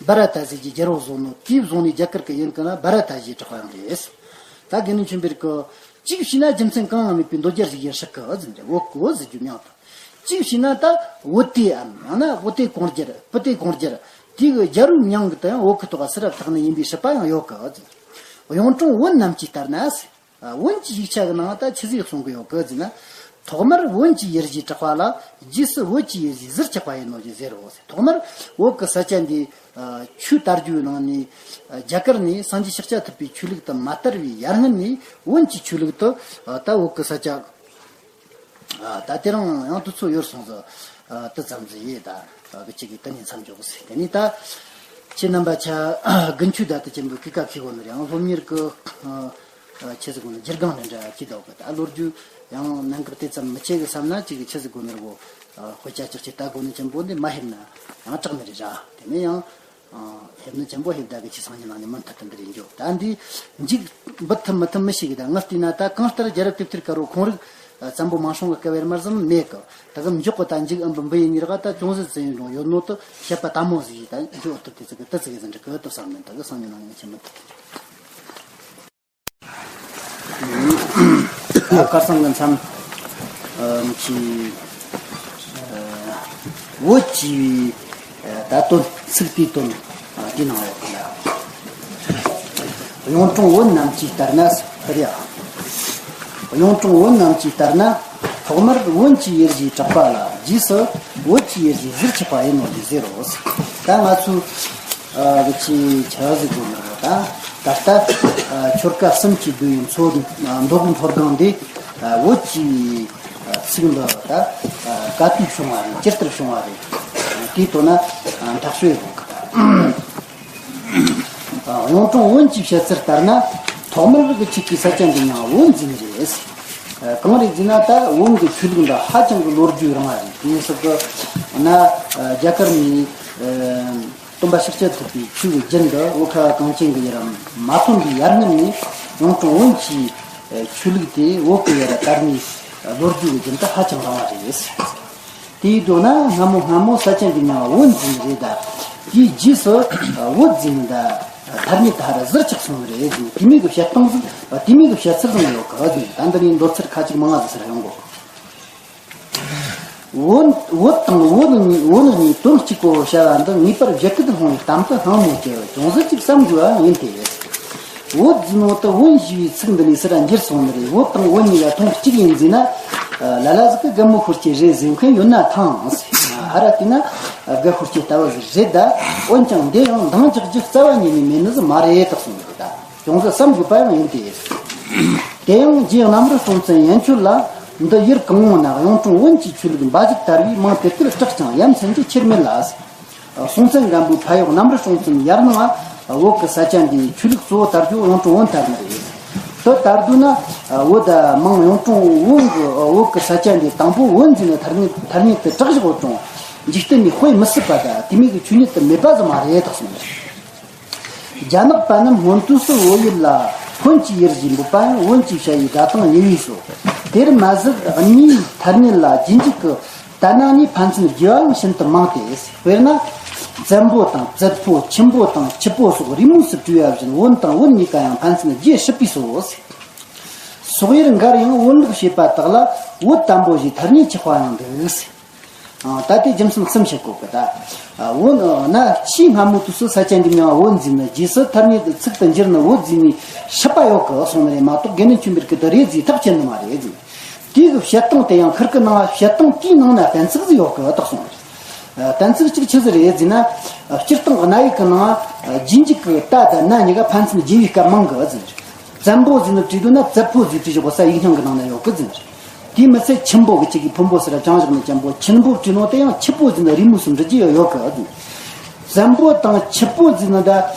བྷ་ར་ཏ་ཟེར་གྱི་རྒྱལ་པོ་བཟུང་ནོ་དེས་བཟུང་ནས་རྒྱ་གར་གི་ཡུལ་ཀུན་ལ་བྷ་ར་ཏ་ཞེས་གྲགས་པ་ཡང་རེད། ད་དགེ་འདུན་ཆོས་འཕེལ་གྱིས། གཅིག་བྱས་ན་རྒྱུ་མཚན་གང་ཡང་མེད་པའི་མདོ་རྒྱུད་ཟིག་ཡིན་སྲིད་གི་ཟེར་ནས། འོད་གི་འོད་ཟེར་རྒྱུ་མྱིང་དང་། གཅིག་བྱས་ན་ད་འོད་དེ་འམ་ཡང་ན་འོད་དེ་གོང་སྒྱུར་སྤུ་དེ་གོང་སྒྱུར་དེ་གི་རྒྱལ་པོའི་མྱིང་གི་དུ་ཡང་འོད་ཀྱི་ཐོག་སི་ར་བཏགས་ནས་ཡིན་པའི་སྲིད་པ་ཡང་ཡོད་གི་ཟེར། གཡུང་དྲུང་བོན་རྣམས་ཀྱིས་ལྟར་ན་ཟེར། བོན་གྱི་ཡིག་ཆ་གི་ནང་ད་ཆི་ཟིག་གསུང་གི་ཡོད་གི་ཟེར་ན། ཐོག་མར་བོན་གྱི་ཡུལ་ཞེས་གྲགས་པ་ལ། རྗེས་སུ་བོད་ཀྱི་ཡུལ་ཞེས་ཟུར་ཆག་པ་ཡིན་ནོ་ཞེས་ཟེར་རོ་ཟེར། ཐོག་མར་བོད་ཀྱི་ས་ཆ་འདི་ཆོས་དར་རྒྱུའི་ནང་ནས་རྒྱ་གར་ནས་སངས་རྒྱས་ཤཱཀྱ་ཐུབ་པའི་ཆོས་ལུགས་དུ་མ་དར་བའི་ཡར་སྔོན་ནས་བོན་གྱི་ཆོས་ལུགས་དུ་ད་བོད་ཀྱི་ས་ཆ་ད་དེ་རིང་ཡང་དུས་ཚོད་ཡོལ་སོང་ཟིག་དེ་ཙམ་ཟིག་ཡིན་ད། གི་གཅིག་གིས་དེ་ནས་མཚམས་འཇོག་ཟེར། དེ་ནས་ད་ཁྱེད་རྣམ་པ་ཆ་དགུན་ཆོས་ད་ལྟ་ཆེན་པོའི་སྐུ་ཁ་ཁེ་གོ་ནི་རེད། ཡང་སློབ་གཉེར་གི་ཆི་ཟིག་གོ་ནི་སྒྱིར་སྒང་ནས་འདྲ་ཅི་ད་གི་ད་ལོ་རྒྱུས་ཡང་གནད་འགག་དེ་ཙམ་མི་ཆེ་གི་བསམ་ན་ཅིག་གི་ཆི་ཟིག་གོ་ནི་རེད་གོ། དཔེ་ཆ་ཅིག་ཅིག་ལྟ་དགོས་ནི་ཆེན་པོ་འདི་མ་ཤེས་ན་ཡང་སྐྲག་ནི་རེད་ར། དེ་ནས་ཡང་ཨ། ཧེབ་ནི་ཆེན་པོ་ཧེབ་ད་གི་ཆི་སང་ཉིན་ནང་ནས་མུ་མཐུད་དུ་འདི་རེད་འཇོག་ད་འདི་མཇུག་འབུད་ཐུབ་མི་ཐུབ་མི་ཤེས་གི། ད་ངས་བལྟས་ན་ད་གང་ལྟར་རྒྱལ་རབས་དེབ་ཐེར་དཀར་པོ་ཁོང་རིགས་བཙན་པོ་མང་སྲོང་གི་སྐབས་ཡར་མར་ཟིན་མེད་གི། ད་གི་མགྱོགས་གི་ད་མཇུག་ཨམ་བུ་འབུ་ཡི་ཉིན་རེ་ག་ད་ཅུང་ཟད་ཙི་ཡིན་རུང་ཡོད་ནོ་དུ་བཤད་པ་དམ་མོ་ཟིག་ཡིས་ད་འཇོག་ཐུབ་དེ་ཚིག་གི་དུ་ཚིག་གི་ཟིན་འགྲིག་གི་དུ་བསམ་ནས་ད་གི་སང་ཉིན་ནང་ངས་ཆི་མི་ཐུབ། ད་ཁར་སང་གི་མཚམས་ཨ་ཁྱི་ཨ་བོད་ཅེས་པའི་ད་དོན་ཚིག་དེའི་དོན་ཨ་དེའི་ནང་ཡོད་གི་ལ། གཡུང་དྲུང་བོན་རྣམས་ཀྱིས་ལྟར་ན་ཟེར་ཡ། གཡུང་དྲུང་བོན་རྣམས་ཀྱིས་ལྟར་ན་ཐོག་མར་བོན་གྱི་ཡུལ་ཞེས་གྲགས་པ་ལ་རྗེས་སུ་བོད་ཀྱི་ཡུལ་ཞེས་ཟུར་ཆག་པ་ཡིན་ནོ་ཞེས་ཟེར་རོ། ད་ང་ཚོས་ཨ་གི་ཆི་ཆི་ཟིག་དགོས་ནོ་ད། ད་ལྟ་ཨ་ཆོལ་ཁ་གསུམ་གྱི་སྡོད་ཡུལ་མཚོ་ཨ་མདོ་དབུས་མཐོ་སྒང་འདི་ཨ་བོད་ཀྱི་ཨ་ཚིག་འདི་ད་ཨ་ག་དུས་བྱུང་བ་རེད། ཇི་ལྟར་བྱུང་བ་རེད། དེའི་དོན་ན་ཨ་འཐབ་རྩོད་ཡོད་གི་ད། ཨ་གཡུང་དྲུང་བོན་གྱིས་བཤད་ཚུལ་ལྟར་ན་ཐོག་མར་གི་ཆིག་གི་ས་ཆ་འདི་ཡང་བོན་ཟིན་རེད། ཨ་གང་རེད་ཟེར་ན་ད་བོན་གྱི་ཆོས་ལུགས་འདི་ཧ་ཅང་གི་ལོ་རྒྱུས་རིང་བ་རེད། དེ་ཡིན་སོགས་གི་ན་ཨ་རྒྱ་གར་ནས་ཨ་སྟོན་པ་ཤཱཀྱ་ཐུབ་པའི་ཆོས་ཀྱི་རྒྱུན་འདི་བོད་ཁ་བ་གངས་ཅན་གྱི་ཡུལ་ལ་མ་ཐོན་པའི་ཡར་སྔོན་ནས་གཡུང་དྲུང་བོན་གྱི་ཆོས་ལུགས་དེ་བོད་ཀྱི་ཡུལ་ལ་དར་ནས་ལོ་རྒྱུས་ཀྱི་རྒྱུན་དུ་ཧ་ཅང་རིང་བ་རེད། དེའི་མདོ་ན་སྔ་མོ་སྔ་མོ་ས་ཆ་འདི་ན་བོན་ཟིན་རེད་ད། དེའི་རྗེས་སུ་བོད་ཟིན་ད་ཐར་ཉེ་ད་ར་ཟུར་ཆག་སོང་རེད་ཟིན། དེ་མིན་གྱི་བཤད་སྟངས་ཟིན། དེ་མིན་གྱི་བཤད་ཚུལ་ཟིན་ཡོད་གི་ཟིན། ད་འདི་ནས་མདོ་ཚུལ་ཁ་ཅིག་མང་ང་ཟིག་ཟེར་ཡོང་གོ། བོད་བོད་དང་བོད་གཉིས་བོད་གཉིས་དོན་གཅིག་གོ་བྱ་བ་འདི་ངེས་པར་བཞད་གད་ལྷུང་བའི་གཏམ་དུ་སྣང་མོད་ཀྱི། ཅུང་ཟད་ཅིག་བསམ་དགོས་པ་ཡིན་ཏེ། བོད་ཟེར་ནོ་དེ་བོན་ཞེས་པའི་ཚིག་འདི་ནས་སུ་ར་འགྱུར་སོང་ནི་རེད། བོད་དང་བོན་གཉིས་ཀ་ཐོང་གཅིག་ཡིན་ཟེར་ན། ལ་ལ་ཟིག་གི་རྒད་མོ་ཤོར་གྱི་རེད་ཟེར་མཁན་ཡོད་ན་ཐང་། ཧ་ར་དེ་ན་རྒད་ཤོར་གྱི་ལྟ་བུ་ཟིག་རེད་ད། འོན་ཀྱང་འདི་ཡང་འདང་རྒྱག་རྒྱུ་རྩ་བ་ཉིད་ནས་མེད་ནི་ཟིག་མ་རེད་དག་སོང་ནི་རེད་ད། ཅུང་ཟད་བསམ་དགོས་པ་ཡང་ཡིན་ཏེ། དེ་ཡང་རྗེ་གནམ་རི་སྲོང་བཙན་ཡན་ཆོད་ལ། འདི་ཡུལ་གང་བོ་ན་གཡུང་དྲུང་བོན་གྱི་ཆོས་ལུགས་འབའ་ཞིག་དར་བས་མིང་དེ་སྐད་གྲགས་ཀྱང་ཡ་མཚན་གྱི་ཆེར་མེད་ལ། སྲོང་བཙན་སྒམ་པོའི་ཕ་ཡུལ་གནམ་རི་སྲོང་བཙན་ཡར་ནང་བོད་ཀྱི་ས་ཆ་འདིའི་ཆོས་ལུགས་གཙོ་བོ་དར་རྒྱུ་གཡུང་དྲུང་བོན་དར་ནི་རེད། དེ་ལྟར་དུས་ན་བོད་མིང་གཡུང་དྲུང་བོན་གྱི་བོད་ཀྱི་ས་ཆ་འདི་དང་པོ་བོན་ཟེར་ནས་ཐ་སྙད་ཐ་སྙད་དེ་གྲགས་བཞག་ཡོད་ཀྱང་འཇིག་རྟེན་ནས་དཔེ་མི་སྲིད་པ་དང་དེ་མིན་གྱི་ཆོས་ཉིད་དུ་མེད་པ་ཟིག་མ་རེད་དག་གསུངས་ནས། རྒྱ་ནག་པ་རྣམས་སྔོན་དུས་སུ་བོད་ཡུལ་ལ་ཕོན་གྱི་ཡུལ་ཞེས་འབོད་པའང་བོན་གྱི་བྱ་བའི་སྒྲ་དང་ཉེ་བས་སོ། དེར་མ་ཟད་གཉིས་ཐ་སྙད་ལ་རྗེས་འཇུག་གི་ད་ན་ནི་ཕན་ཚུན་རྒྱས་པའང་ཤིན་ཏུ་མང་སྟེ། དཔེར་ན། བཙན་པོ་དང་བཙད་པོ། ཆེན་པོ་དང་ཆུ་པོ་སོགས་རི་མོས་སུ་བྲིས་པ་བཞིན་བོན་དང་བོན་གཉིས་ཀ་ཡང་ཕན་ཚུན་རྒྱས་སྲིད་པས་སོ། སོག་ཡུལ་འགར་ཡང་བོན་ལུགས་བྱེད་པ་དག་ལ་བོད་དམ་པོ་ཞེས་ཐ་སྙད་ཆགས་པ་ཡང་འདུག་ཨ། ད་ལྟའི་རྒྱུ་མཚན་གསུམ་བཤད་དགོས་ཀི་ད། ཨ། བོན་ན་ཆེས་སྔ་མོའི་དུས་སུ་ས་ཆ་འདི་མིང་བོན་ཟེར་ནས་རྗེས་སུ་ཐ་སྙད་དུ་ཚིག་ཏུ་འགྱུར་ནས་བོད་ཟེར་ནས་སྲིད་པ་ཡོད་ཀི་གསུངས་ནི་རེད་མ་གཏོགས་དགེ་འདུན་ཆོས་འཕེལ་གྱིས་དེ་རེད་ཟེར་ཐག་བཅད་ནི་མ་རེད་ཟེར། དེའི་གི་བཤད་སྟངས་དེ་ཡང་ཁིར་གི་ནང་བཤད་སྟངས་དེའི་ནང་ན་གཏན་ཚིགས་ཟིག་ཡོད་ཀི་དག་གསུངས་ནི་རེད། གཏན་ཚིགས་གཅིག་ཆི་ཟིག་རེད་ཟེར་ན། སྤྱིར་བཏང་གི་གནའ་ཡིག་གི་ནང་རྗེས་འཇུག་གི་ད་དང་ན་གཉིས་ཀ་ཕན་ཚུན་རྒྱས་པའི་སྐབས་མང་གི་ཟེར། བཙན་པོ་ཟེར་ནས་བྲིས་འདུག་ན་བཙད་པོ་ཟེར་བྲིས་བཞག་པ་ས་ཡིག་རྙིང་གི་ནང་ན་ཡོད་གི་ཟེར། དེས་མི་ཚད་ཆེན་པོ་གི་གཅིག་གིས་ཕུན་པོ་ཟེར་བ་བྱང་བཞག་ནས་ཆེན་པོ། ཆེན་པོ་བྲིས་ནོ་དེ་ཡང་ཆུ་པོ་ཟེར་ནས་རི་མོ་སུ་འབྲི་རྒྱུ་ཡོད་ཡོད་གི་ཟེར། བཙན་པོ་དང་ཆུ་པོ་ཟེར་ནི་ད་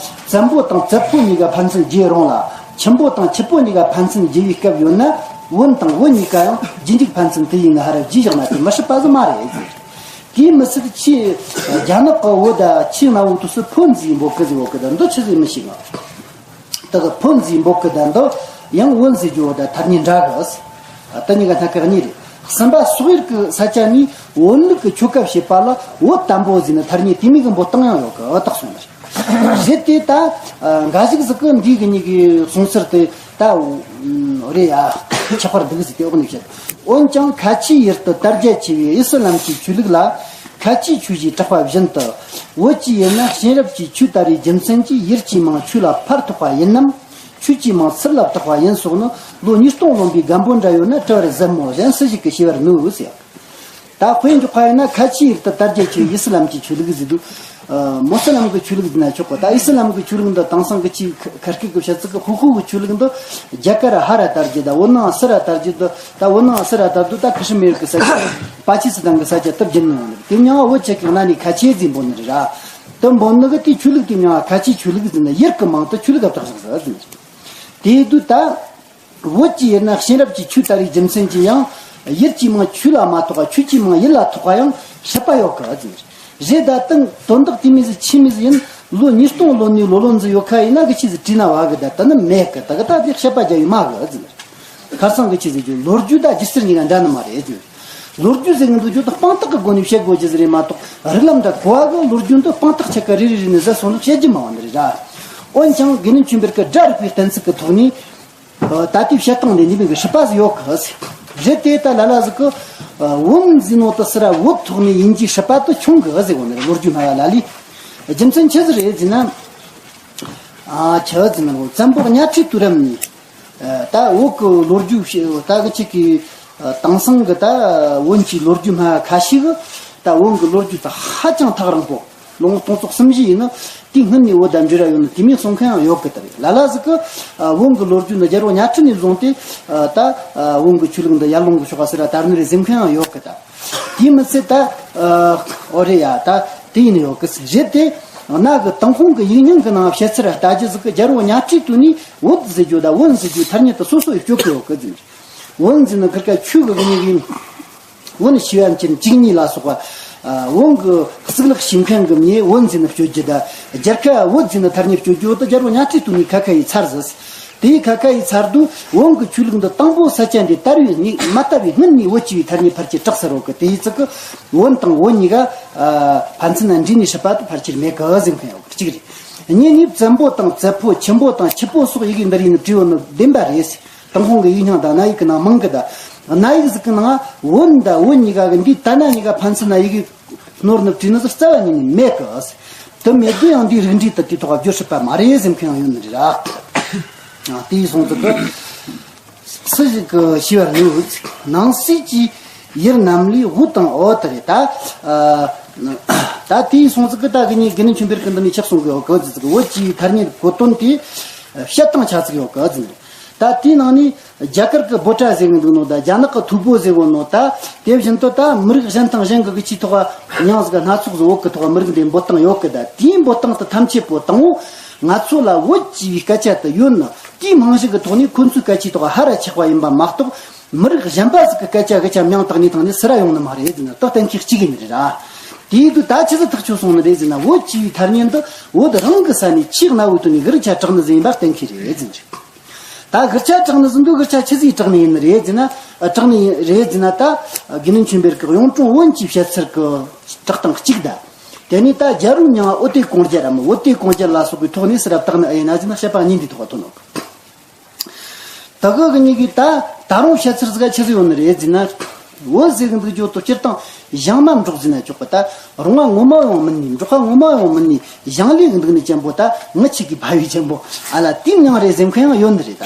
བཙན་པོ་དང་བཙད་པོ་གཉིས་ཀ་ཕན་ཚུན་རྒྱས་རུང་ལ་ཆེན་པོ་དང་ཆུ་པོ་གཉིས་ཀ་ཕན་ཚུན་རྒྱས་པའི་སྐབས་ཡོད་ན་བོན་དང་བོན་གཉིས་ཀ་ཡང་རྗེས་འཇུག་ཕན་ཚུན་དེ་ཡིན་ང་ཧ་ར་རྒྱས་བཞག་ན་དེ་མི་སྲིད་པ་ཟིག་མ་རེད་ཟེར། དེས་མི་ཚད་ཆེས་རྒྱ་ནག་གི་བོད་ད་ཆེས་སྔ་བོའི་དུས་སུ་ཕོན་ཟེར་འབོད་གི་ཟེར་བོད་གི་ད་འདི་ཆི་ཟིག་མི་ཤེས་ང་། ད་གི་ཕོན་ཟེར་འབོད་གི་ད་འདི་ཡང་བོན་ཟེར་རྒྱུ་བོ་ད་ཐ་སྙད་འདྲ་གི་ཟེར། ད་གཉིས་ཀ་སྣ་ཁ་གཉིས་རེད། གསུམ་པ་སོག་ཡུལ་གི་ས་ཆ་ནས་བོན་ལུགས་གི་ཆོ་ག་བྱེད་པ་ལ་བོད་དམ་པོ་ཟེར་ནས་ཐ་སྙད་དེ་མིན་གི་འབོད་སྟངས་ཡང་ཡོད་གི་ཨ་དག་གསུངས་ནས། རེད་དེ་ད་འགའ་ཞིག་ཟིག་གི་འདི་གི་གཉིས་ཀའི་གསུང་ཚུལ་དེ་ད་རེད་ཡ་ཁྱད་པར་འདུག་ཟེར་དེ་འོག་ནས་བཤད། འོན་ཀྱང་ཁ་ཆེའི་ཡུལ་དུ་དར་རྒྱས་ཆེ་བའི་ཨི་སི་ལམ་གྱི་ཆོས་ལུགས་ལ་ཁ་ཆེའི་ཆོས་ཞེས་གྲགས་པ་བཞིན་དུ་བོད་ཀྱི་ཡུལ་ན་གཤེན་རབ་ཀྱི་ཆོས་དར་བའི་རྒྱུ་མཚན་གྱིས་ཡུལ་གྱི་མིང་ཆོས་ལ་ཕར་ཐོགས་པ་ཡིན་ནམ། ཆོས་ཀྱི་མིང་ཚུར་ལ་ཐོགས་པ་ཡིན་སོགས་ནི་ལོ་ཉིས་སྟོང་ལོན་པའི་རྒན་པོ་འདྲ་ཡོད་ན་དྲི་བར་གཟབ་མོ་གཞན་སུ་ཞིག་གིས་ཤེས་པར་ནུས་ཟེར། ད་དཔེ་འཇོག་པ་ཡིན་ན་ཁ་ཆེའི་ཡུལ་དུ་དར་རྒྱས་ཆེ་བའི་ཨི་སི་ལམ་གྱི་ཆོས་ལུགས་ཟེར་འདུག་ཨ། མོ་སི་ལམ་གྱི་ཆོས་ལུགས་ཟེར་ན་ཆོག་གི། ད་ཨི་སི་ལམ་གྱི་ཆོས་ལུགས་འདི་དེང་སང་གི་ཆེས་ཁ་སྐད་ཀྱི་བཤད་ཚུལ་གྱི་ཧུ་ཧུ་གི་ཆོས་ལུགས་འདི་རྒྱ་གར་ཧ་ར་དར་རྒྱུ་ད་བོད་ནང་སི་ར་དར་རྒྱུ་འདི་ད་བོད་ནང་སི་ར་དར་དུས་ད་ཀི་ཤི་མིར་གྱི་ས་ཆ་པ་ཀི་སི་ཐན་གྱི་ས་ཆ་དུ་བརྒྱུད་ནས་ཡོང་ནི་རེད། དེ་མྱིང་བོད་ཆེ་གི་གནའ་ནས་ཁ་ཆེ་ཟེར་འབོད་ནི་རེད་ར། དུ་འབོད་ནི་གི་དེའི་ཆོས་ལུགས་དེ་མྱིང་ཁ་ཆེའི་ཆོས་ལུགས་ཟེར་ན་ཡུལ་གྱི་མིང་དུ་ཆོས་ལུགས་བཏགས་བཞག་ཟེར་ཟེར་ནི་རེད། དེའི་དུས་ད། བོད་ཀྱི་ཡུལ་ན་གཤེན་རབ་ཀྱི་ཆོས་དར་བའི་རྒྱུ་མཚན་གྱིས་ཡང་ཡུལ་གྱི་མིང་ཆོས་ལ་མ་ཐོགས་པ་ཆོས་ཀྱི་མིང་ཡུལ་ལ་ཐོགས་པ་ཡང་སྲིད་པ་ཡོད་གི་ཟེར། རེད་ད་དོན་དོན་དག་དེ་མི་ཟིག་ཆི་མི་ཟིག་ཡིན། ལོ་ཉིས་སྟོང་ལོན་ནས་ལོ་ལོན་ཟིག་ཡོད་ཁ་ཡིན་ན་གི་ཆི་ཟིག་བྲིས་ན་བ་གི་ད་ད་ནི་མེད་གི། ད་གི་ད་དེ་སྲིད་པ་རྒྱ་ཡི་མ་གི་ཟེར། ཁར་སང་གི་ཆི་ཟིག་རྒྱུ་ལོ་རྒྱུས་ད་སྒྱུ་རྩལ་གཉིས་ཀ་འདྲ་ནི་མ་རེད་ཟེར། ལོ་རྒྱུས་ཟེར་གི་འདུག་རྒྱུ་ད་དཔང་རྟགས་ཀྱི་སྒོ་ནས་བཤད་དགོས་རྒྱུ་ཟིག་རེད་མ་གཏོགས་རིགས་ལམ་འདྲ་གོ་བ་གི་ལོ་རྒྱུས་འདི་དཔང་རྟགས་ཆ་ག་རེ་རེ་རེ་ནས་ཟེར་སོང་ནས་བཤད་རྒྱུ་མ་བ་འདི་རེད་ར། འོན་ཀྱང་དགེ་འདུན་ཆོས་འཕེལ་གྱི་སྒྲ་རིག་པའི་གཏན་ཚིགས་ཀྱི་ཐོག་ནས། ད་ལྟའི་བཤད་སྟངས་འདི་འདི་མིན་གྱི་སྲིད་པ་ཟིག་ཡོད་གི་ཟེར། རེད་དེ་ད་ལ་ལ་ཟིག་གི་བོན་ཟེར་ནོ་དུ་སི་ར་བོད་ཐོག་ནས་ཡིན་གྱི་སྲིད་པ་དུ་ཆུང་གི་ཟེར་གོ་ནི་རེད། ལོ་རྒྱུས་སྨྲ་བ་ལ་ལས། རྒྱུ་མཚན་ཆི་ཟིག་རེད་ཟེར་ན། ཨ་ཆི་ཟེར་ན་བཙན་པོ་གཉའ་ཁྲི་དུས་རབས་ནས་ད་བོད་ཀྱི་ལོ་རྒྱུས་ད་གི་ཅིག་གི་དེང་སང་གི་ད་བོན་གྱི་ལོ་རྒྱུས་སྨྲ་བ་ཁ་ཤས་གི་ད་བོན་གྱི་ལོ་རྒྱུས་ད་ཧ་ཅང་ཐག་རིང་པོ། ལོ་ངོ་སྟོང་ཚོ་གསུམ་བཞི་ཡིན་ན་དེའི་སྔོན་ནས་བོད་དང་འབྲེལ་བ་ཡོད་ན་དེ་མིན་གསུང་མཁན་ཡང་ཡོད་གི། ད་རེད་ལ་ལ་ཟིག་གི་བོན་གྱི་ལོ་རྒྱུས་ནི་རྒྱལ་པོ་གཉའ་ཁྲི་ནས་བཟུང་སྟེ་ད་བོན་གྱི་ཆོས་ལུགས་འདི་ཡར་ལུང་གི་ཕྱོགས་ཟེར་ར་དར་ནི་རེད་ཟེར་མཁན་ཡང་ཡོད་གི། ད་དེ་མི་ཚད་ད་ཨོ་རེད་ཡ་ད་དེ་ཡིན་ཡོད་གི་རེད་དེ། གནའ་གི་ཏུན་ཧོང་གི་ཡིག་རྙིང་གི་ནང་བཤད་ཚུལ་ལྟ་རྒྱུ་ཟིག་གི་རྒྱལ་པོ་གཉའ་ཁྲི་དུས་ནས་བོད་ཟེར་རྒྱུ་ད་བོན་ཟེར་རྒྱུ་ཐ་སྙད་དུ་སོ་སོ་ཡི་སྤྱོད་གི་ཡོད་གི་ཟེར། བོན་ཟེར་ནི་ཁིར་ཀ་ཆོས་གི་གི་ནི་གི། བོན་ཞུ་བ་ཅན་གཅིག་གཉིས་ལ་སོགས་པ། ཨ། བོན་གྱི་གཙུག་ལག་ཤིང་མཁན་གྱི་མྱི་བོན་ཟེར་ནས་སྤྱོད་རྒྱུ་དང་། རྒྱལ་ཁ་བོད་ཟེར་ནས་ཐ་སྙད་སྤྱོད་རྒྱུ་དེ་རྒྱལ་པོ་གཉའ་ཁྲི་དུས་ནས་ཁ་ཁ་ཡི་ཚར་ཟིན། དེའི་ཁ་ཁ་ཡི་ཚར་དུས་བོན་གྱི་ཆོས་ལུགས་འདི་དང་པོ་ས་ཆ་འདི་དར་བའི་སྔོན་མ་དར་བའི་སྔོན་ནས་བོད་ཅེས་པའི་ཐ་སྙད་ཕལ་ཆེར་གྲགས་ཚར་ཡོད་གི། དེའི་ཚིག་གི་བོན་དང་བོན་གཉིས་ཀ་ཨ། ཕན་ཚུན་ན་འདྲེས་ནས་སྲིད་པ་དེ་ཕལ་ཆེར་མེད་གི་ཟེར་མཁན་ཡོད་གི། གཅིག་རེད། གཉིས་ནས་བཙན་པོ་དང་བཙད་པོ་ཆེན་པོ་དང་ཆུ་པོ་སོགས་ཡི་གེ་འདི་རིགས་ནི་བྲིས་ཡོད་ནི་བདེན་པ་རེད། ཏུན་ཧོང་གི་ཡིག་རྙིང་དང་གནའ་ཡིག་གི་ནང་མང་གི། ད་གནའ་ཡིག་ཟིག་གི་ནང་བོན་དང་བོན་གཉིས་ཀ་གི་འདི་ད་ན་གཉིས་ཀ་ཕན་ཚུན་ན་ཡི་གེ་ནོར་ནི་བྲིས་ནི་ཟིག་རྩ་བ་ཉིད་ནས་མེད་གི། དེ་མེད་དུས་ཡང་འདིའི་རིགས་འགྲེ་དེ་དེ་ཐོག་བརྗོད་སྲིད་པ་མ་རེད་ཟེར་མཁན་ཡང་ཡོད་ནི་རེད་ར། ཨ། དེའི་སོང་ཙི་གི་སུ་ཞིག་གི་ཤེས་པར་ནུས། ནང་གསེས་ཀྱི་ཡུལ་རྣམས་ལས་བོད་དང་། ཨོ་དེ་རེད་ད། ཨ། ད་དེའི་སོང་ཙི་གི་ད་གི་ནི་དགེ་འདུན་ཆོས་འཕེལ་གི་འདི་ནས་ཆགས་སོང་གི་ཡོད་གི་ཟེར་ཙི་གི། བོད་ཀྱི་ཐ་སྙད་གོ་དོན་དེ་བཤད་སྟངས་ཆ་ཙིག་ཡོད་གི་ཟེར། ད་དེའི་ནང་ནས་རྒྱ་གར་གི་འབོད་སྒྲ་ཟེར་གི་འདུག་ནོ། ད་རྒྱ་ནག་གི་ཐུ་བོ་ཟེར་གོ་ནོ། ད་དེ་བཞིན་དུ་ད་མི་རིགས་གཞན་དང་གཞན་གི་གི་ཆེས་ཐོག་མྱིང་ཟིག་སྣ་ཚོགས་ཟིག་བོད་གི་ཐོག་མི་རིགས་འདི་འབོད་སྟངས་ཡོད་གི། ད་དེའི་འབོད་སྟངས་དེ་ཐམས་ཅད་པོ་དང་པོ་ང་ཚོ་ལ་བོད་ཅེས་པའི་སྐད་ཆ་དེ་ཡོད་ནི་དེའི་རྨང་གཞི་གི་ཐོག་ནས་ཁོ་ཚོའི་སྐད་ཆའི་ཐོག་ཧ་ར་ཆགས་པ་ཡིན་པ་མ་གཏོགས། མི་རིགས་གཞན་པ་ཟིག་གི་སྐད་ཆ་གི་ཆ་མྱིང་བཏགས་ནས་བཏང་ནས་སུ་ར་ཡོང་ནི་མ་རེད་ཟེར་ན། ད་གཏན་འཁེལ་གཅིག་ཡིན་ནི་རེད་ར། དེའི་དུས་ད་ཆི་ཟིག་ཐག་ཆོད་སོང་ནི་རེད་ཟེར་ན། བོད་ཅེས་པའི་ཐ་སྙད་འདི་བོད་རང་གི་ས་ནས་ཆེས་གནའ་བོའི་དུས་ནས་གི་རི་ཆ་གྲགས་ནི་ཟིག་ཡིན་པ་གཏན་འཁེལ་རེད་ཟེར་ནི་རེད། ད་གི་རི་ཆ་གྲགས་ནི་ཟིག་འདུག་གི་རི་ཆ་ཆི་ཟིག་གྲགས་ནི་ཡིན་ནི་རེད་ཟེར་ན། ཨ། གྲགས་ནི་རེད་ཟེར་ན། ད་དགེ་འདུན་ཆོས་འཕེལ་གི་གཡུང་དྲུང་བོན་གྱི་བཤད་ཚུལ་གི་གྲགས་སྟངས་གཅིག་དང་། དེ་ནས་ད་རྒྱལ་པོའི་མྱིང་ང་འོད་དེ་ཀོང་རྒྱལ་ར་མོ། འོད་དེ་ཀོང་རྒྱལ་ལ་སོགས་པའི་ཐོག་ནས་སུ་ར་བཏགས་ནི་ཨེ་ཡིན་ན་ཟེར་ན། བཤད་པ་གཉིས་འདི་ཐོག་ཐོན་ནོ། ད་གི་གི་གཉིས་ཀྱི་ད་ད་རུང་བཤད་ཚུལ་ཟིག་ཆི་ཟིག་ཡོད་ནི་རེད་ཟེར་ན། བོད་ཟེར་གི་འདུག་རྒྱུ་དོ་སྤྱིར་བཏང་གཞུང་མ་འབྲོག་ཟེར་ན་ཆོག་གི། ད་རོང་བ་ངོ་མ་ཡང་མིན་ནི། འབྲོག་པ་ངོ་མ་ཡང་མིན་ནི། གཞུང་ལས་གི་འདུག་ནི་ཅན་པོ། ད་ངི་ཆི་གི་ཕ་ཡུལ་ཅན་པོ་ཨ་ལ་དེའི་མྱིང་རེད་ཟེར་མཁན་ཡང་ཡོད་ནི་རེད། ད་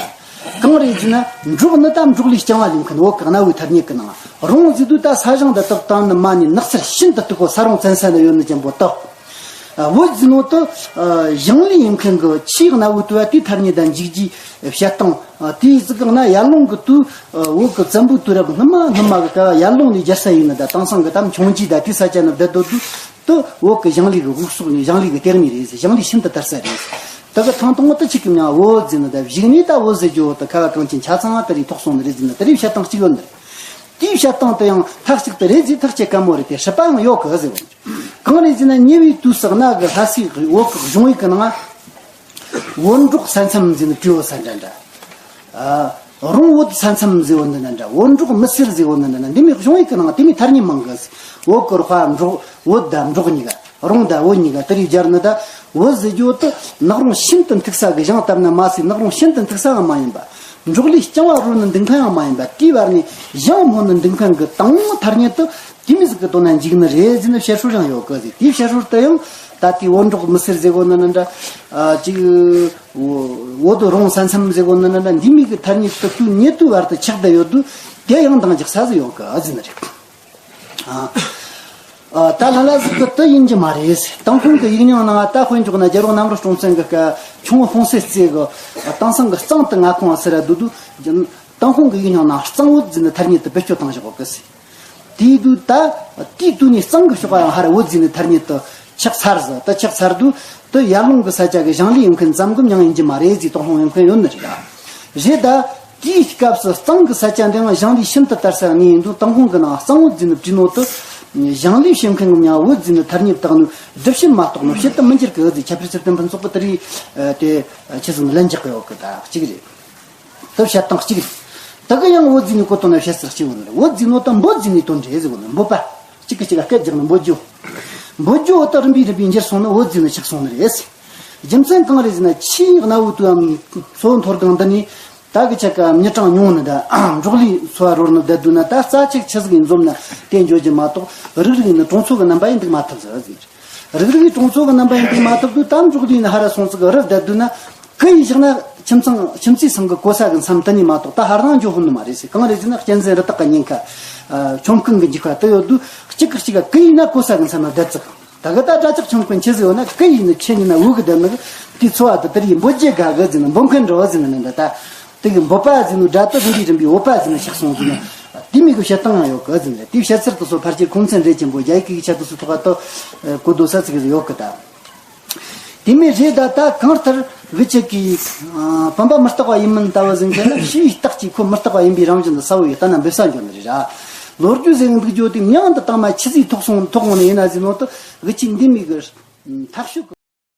གང་རེད་ཟེར་ན། འབྲོག་ནི་ད་འབྲོག་ལས་རྐྱང་བ་ལེན་མཁན། བོད་གི་གནའ་བོའི་ཐ་སྙད་གི་ནང་རོང་ཟེར་དུས་ད་ས་ཞིང་འདི་དག་དང་ནི་མ་ནི་ནགས་ཚལ་ཤིན་ཏུ་སྟུག་པོ། ས་རོང་བཙན་ས་ནི་ཡོད་ནི་ཅན་པོ་དག། ཨ། བོད་ཟེར་ནོ་དེ། ཨ། གཞུང་ལས་ཡིན་མཁན་གི་ཆེས་གནའ་བོའི་དུས་བ་དེའི་ཐ་སྙད་དང་འཇིག་རྒྱུའི་བཤད་སྟངས། ཨ། དེའི་ཙི་གང་ན་ཡར་ཀླུང་གི་དུས། ཨ། བོད་གི་བཙན་པོའི་དུས་རབས་སྔོན་མ་སྔོན་མ་གི་སྐབས་ཡར་ཀླུང་ནས་རྒྱལ་ས་ཡིན་ནི་ད་དེང་སང་གི་ད་འཁྱོངས་རྒྱུ་ད་དེའི་ས་ཆ་ནི་བསྡད་དོ་དུས་དུ་བོད་གི་གཞུང་ལས་གི་དབུགས་སོགས་ནས་གཞུང་ལས་གི་སྟེགས་ནས་རེད་ཟེར། གཞུང་ལས་ཤིན་ཏུ་དར་ས་རེད་ཟེར། དེ་གི་ཐང་སྟོང་བོ་དེ་ཆི་གི་མྱིང་བོད་ཟེར་ནི། ད་གཞུག་ནས་ད་བོད་ཟེར་རྒྱུ་བོ་དེ་ཁ་བ་གངས་ཅན་ཆ་ཚང་བ་དེ་རིགས་ཐོགས་སོང་ནི་རེད་ཟེར་ནི། དེ་རིགས་བཤད་སྟངས་གཅིག་ཡོད་ནི་རེད། དེའི་བཤད་སྟངས་དེ་ཡང་མཐའ་གཅིག་ཏུ་རེད་ཟེར། ཐག་བཅད་དཀའ་མོ་རེད་དེ། སྲིད་པའང་ཡོད་གི་ཟེར་བ། གང་རེད་ཟེར་ན། ཉེ་བའི་དུས་སུ་གནའ་གི་ལྷ་སའི་བོད་ཀྱི་གཞུང་ཡིག་གི་ནང་། བོད་འབྲོག་ས་མཚམས་ཟེར་ནི་བྲིས་ཡོད་ས་འདྲ་འདྲ། ཨ། རོང་བོད་ས་མཚམས་ཟེར་བོ་འདི་འདྲ་འདྲ། བོད་འབྲོག་མི་སེར་ཟེར་བོ་འདི་འདྲ་འདྲ། འདི་མོའི་གཞུང་ཡིག་གི་ནང་དེ་མོའི་ཐ་སྙད་མང་གི་ཟེར། བོད་ཀྱི་རོགས་པ་འབྲོག། བོད་དང་འབྲོག་གཉིས་ཀ། རོང་དང་བོད་གཉིས་ཀ་དེ་རིགས་སྦྱར་ནི། ད་བོད་ཟེར་རྒྱུ་དེ་ནགས་རོང་ཤིན་ཏུ་མཐུག་ས་གི་གཞུང་བཏབ་ན་མ་ཟད། ནགས་རོང་ཤིན་ཏུ་མཐུག་ས་ཡང་མ་ཡིན་པ། འབྲོག་ལས་རྐྱང་བ་རོལ་ནི་འདུག་མཁན་ཡང་མ་ཡིན་པ། དེའི་བར་ནས་གཞུང་སྨོན་ནི་འདུག་མཁན་གི་དང་པོ་ཐ་སྙད་དེ་དེ་མོ་ཟིག་གི་དོན་ན་འཇུག་ནི་རེད་ཟེར་ནི་བཤད་སྲོལ་ཡང་ཡོད་གི་ཟེར། དེའི་བཤད་སྲོལ་དེ་ཡང་ད་ལྟའི་བོད་འབྲོག་མི་སེར་ཟེར་གོ་ནི་འདྲ་འདྲ། ཨ། ཅིག་བོད་རོང་ས་མཚམས་ཟེར་གོ་ནི་འདྲ་འདྲ། འདི་མོ་གི་ཐ་སྙད་དེ་དུས་ཉེ་དུས་བར་དུ་ཆགས་བསྡད་ཡོད་དུས། དེ་ཡང་འདང་རྒྱག་ས་ཟིག་ཡོད་གི་ཟེར་ནི་རེད། ཨ། ཨ། ད་ལྷ་ལྷ་ཟིག་གི་དེ་ཡིན་གྱི་མ་རེད། ཏུན་ཧོང་གི་ཡིག་རྙིང་ནང་ད་དཔེ་འཇོག་ན། རྒྱལ་པོ་གནམ་རི་སྲོང་བཙན་གི་སྐབས་ཁྱུང་པོ་ཧྥུང་སེ་རྩེ་གི་དེང་སང་གི་གཙང་དུ་མངའ་ཁོངས་ཟེར་ར་འདུག་དུས། ཏུན་ཧོང་གི་ཡིག་རྙིང་ནང་གཙང་བོད་ཟེར་ནི་ཐ་སྙད་དེ་བེད་སྤྱོད་བཏང་བཞག་གི་ཟེར། དེའི་དུས་ད་དེའི་དུས་ནས་གཙང་གི་ཕྱོགས་ཡང་ཧར་བོད་ཟེར་ནི་ཐ་སྙད་དེ་ཆགས་ཚར་ཟིག་ད་ཆགས་ཚར་དུས་དེ་ཡར་ཀླུང་གི་ས་ཆ་གི་གཞུང་ལས་ཡོད་མཁན་ཙམ་གི་མྱིང་ཡིན་གྱི་མ་རེད་ཟེར་དོགས་སློང་ཡོད་མཁན་ཡོད་ནི་རེད། རེད་ད། དེའི་སྐབས་སུ་གཙང་གི་ས་ཆ་འདི་ཡང་གཞུང་ལས་ཤིན་ཏུ་དར་ས་ནི་ཡིན་དུས། ཏུན་ཧོང་གི་ནང་གཙང་བོད་ཟེར་ནི་བྲིས་ནོ་དེ་གཞུང་ལས་བྱེད་མཁན་གི་མྱིང་བོད་ཟེར་ནི་ཐ་སྙད་བཏགས་ནོ་སྒྲུབ་བྱེད་མ་གཏོགས་ནོ་བྱེད་དུ་མི་འགྱུར་གི་ཟེར། ཁྱད་པར་ཚུལ་ལྡན་ཕུན་ཚོགས་པ་དེ་རིགས་དེ་ཆི་ཟིག་ལན་རྒྱག་གི་ཡོད་གི། ད་གཅིག་རེད། དེ་བཤད་སྟངས་གཅིག་རེད། དེ་གི་ཡང་བོད་ཟེར་ནི་གོ་དོན་ལ་བཤད་ཚུལ་གཅིག་ཡོད་ནི་རེད། བོད་ཟེར་ནོ་དེ་འབོད་ཟེར་ནི་དོན་རེད་ཟེར་གོ་ནི། འབོད་པ། གཅིག་གིས་གཅིག་ལ་སྐད་རྒྱག་ནི་འབོད་རྒྱུ། འབོད་རྒྱུ་བོ་དེ་རིམ་པས་རིམ་པས་འགྱུར་སོང་ནི་བོད་ཟེར་ནི་ཆགས་སོང་ནི་རེད། རྒྱུ་མཚན་གང་རེད་ཟེར་ན། ཆེས་གནའ་བོའི་དུས་བམ་མཚོ་བོད་མཐོ་སྒང་འདི་ནས་ད་གི་ཆ་ག་མི་གྲངས་ཉུང་ནི་ད་འབྲོག་ལས་འཚོ་བ་རོལ་ནི་བསྡད་དུས་ན། ད་རྩྭ་ཆུ་ཆི་ཟིག་ཡིན་འཛོམས་ན་དེ་འགྱོ་རྒྱུ་མ་གཏོགས། རིག་རིག་ནི་གྲོང་ཚོ་གི་རྣམ་པ་ཡིན་འདུག་མ་ཐུབ་ཟེར་ཟེར། རིག་རིག་གྲོང་ཚོ་གི་རྣམ་པ་ཡིན་འདུག་མ་ཐུབ་དུས། ད་འབྲོག་ལས་ནི་ཧར་ར་སོང་ཙི་གི་རི་བསྡད་དུས་ན། གུ་ཡིས་བཞག་ན་ཁྱིམ་ཚང་ཁྱིམ་མཚེས་ཚང་གི་གོ་ས་གི་མཚམས་དེ་ནས་མ་གཏོགས་ད་ཧར་རང་འགྱོ་ཧོན་ནི་མ་རེད་ཟེར། གང་རེད་ཟེར་ན། གཅན་གཟན་རི་དྭགས་ཀྱི་ཉེན་ཁ། ཨ། ཆོམ་རྐུན་གྱི་འཇིགས་པ་དེ་ཡོད་དུས། གཅིག་གིས་གཅིག་ག་གུ་ཡིས་ན་གོ་ས་གི་མཚམས་ན་བསྡད་ཙི་གང་། ད་གི་ད་དགྲ་ཇག་ཆོམ་རྐུན་ཆི་ཟིག་ཡོད་ན། གུ་ཡིས་ནི་ཁྱེར་ནི་ན་འུ་གི་བསྡད་ནི་གི། དེའི་འཚོ་བ་དེ་དེ་རིགས་འབོད་རྒྱུ་དགའ་གི་ཟེར་ནི། འབོད་མཁན་འགྲོ་བ་ཟེར་ནི་ནི་འདྲ། ད་དེ་གི་འབོད་པ་ཟེར་ནི་སྒྲ་དེ་རིམ་པས་རིམ་པས་འོད་པ་ཟེར་ནི་ཆགས་སོང་ཟེར་ནི། དེ་མོ་གི་བཤད་སྟངས་ཡང་ཡོད་གི་ཟེར་ནི། དེའི་བཤད་ཚུལ་དེ་ཚོ་ཕལ་ཆེར་ཁུངས་བཙན་རེད་ཅན་པོ་རྒྱ་ཡིག་གི་ཡིག་ཆ་དེ་ཚོ་ཐོག་ཏུ་གོ་དོ་ས་ཚིག་ཟིག་ཡོད་གི་ད། དེ་མོ་རེད་ད། ད་གང་ལྟར་གི་ཆ་གི། ཨ། བུམ་པ་མི་རྟག་པ་ཡིན་མིན་ལྟ་བུ་ཟེར་མཁན་ནི་ཕྱིའི་རྟགས་ཀྱིས་ཁོ་མི་རྟག་པ་ཡིན་པའི་རང་བཞིན་དུ་གསལ་བོ་ཡི་ལྟ་ན་འབེབས་ས་འཇོག་ནི་རེད་ར། ལོ་རྒྱུས་ཟེར་གི་འདུག་རྒྱུ་དེ་མྱིང་དེ་དང་མ་ཆི་ཟིག་ཐོགས་སོང་ཐོགས་འོང་ནི་ཡིན་ན་ཟེར་ནོ་དེ་གི་ཆི་འདི་མོ་གི་ཐག་གཅོད་གི།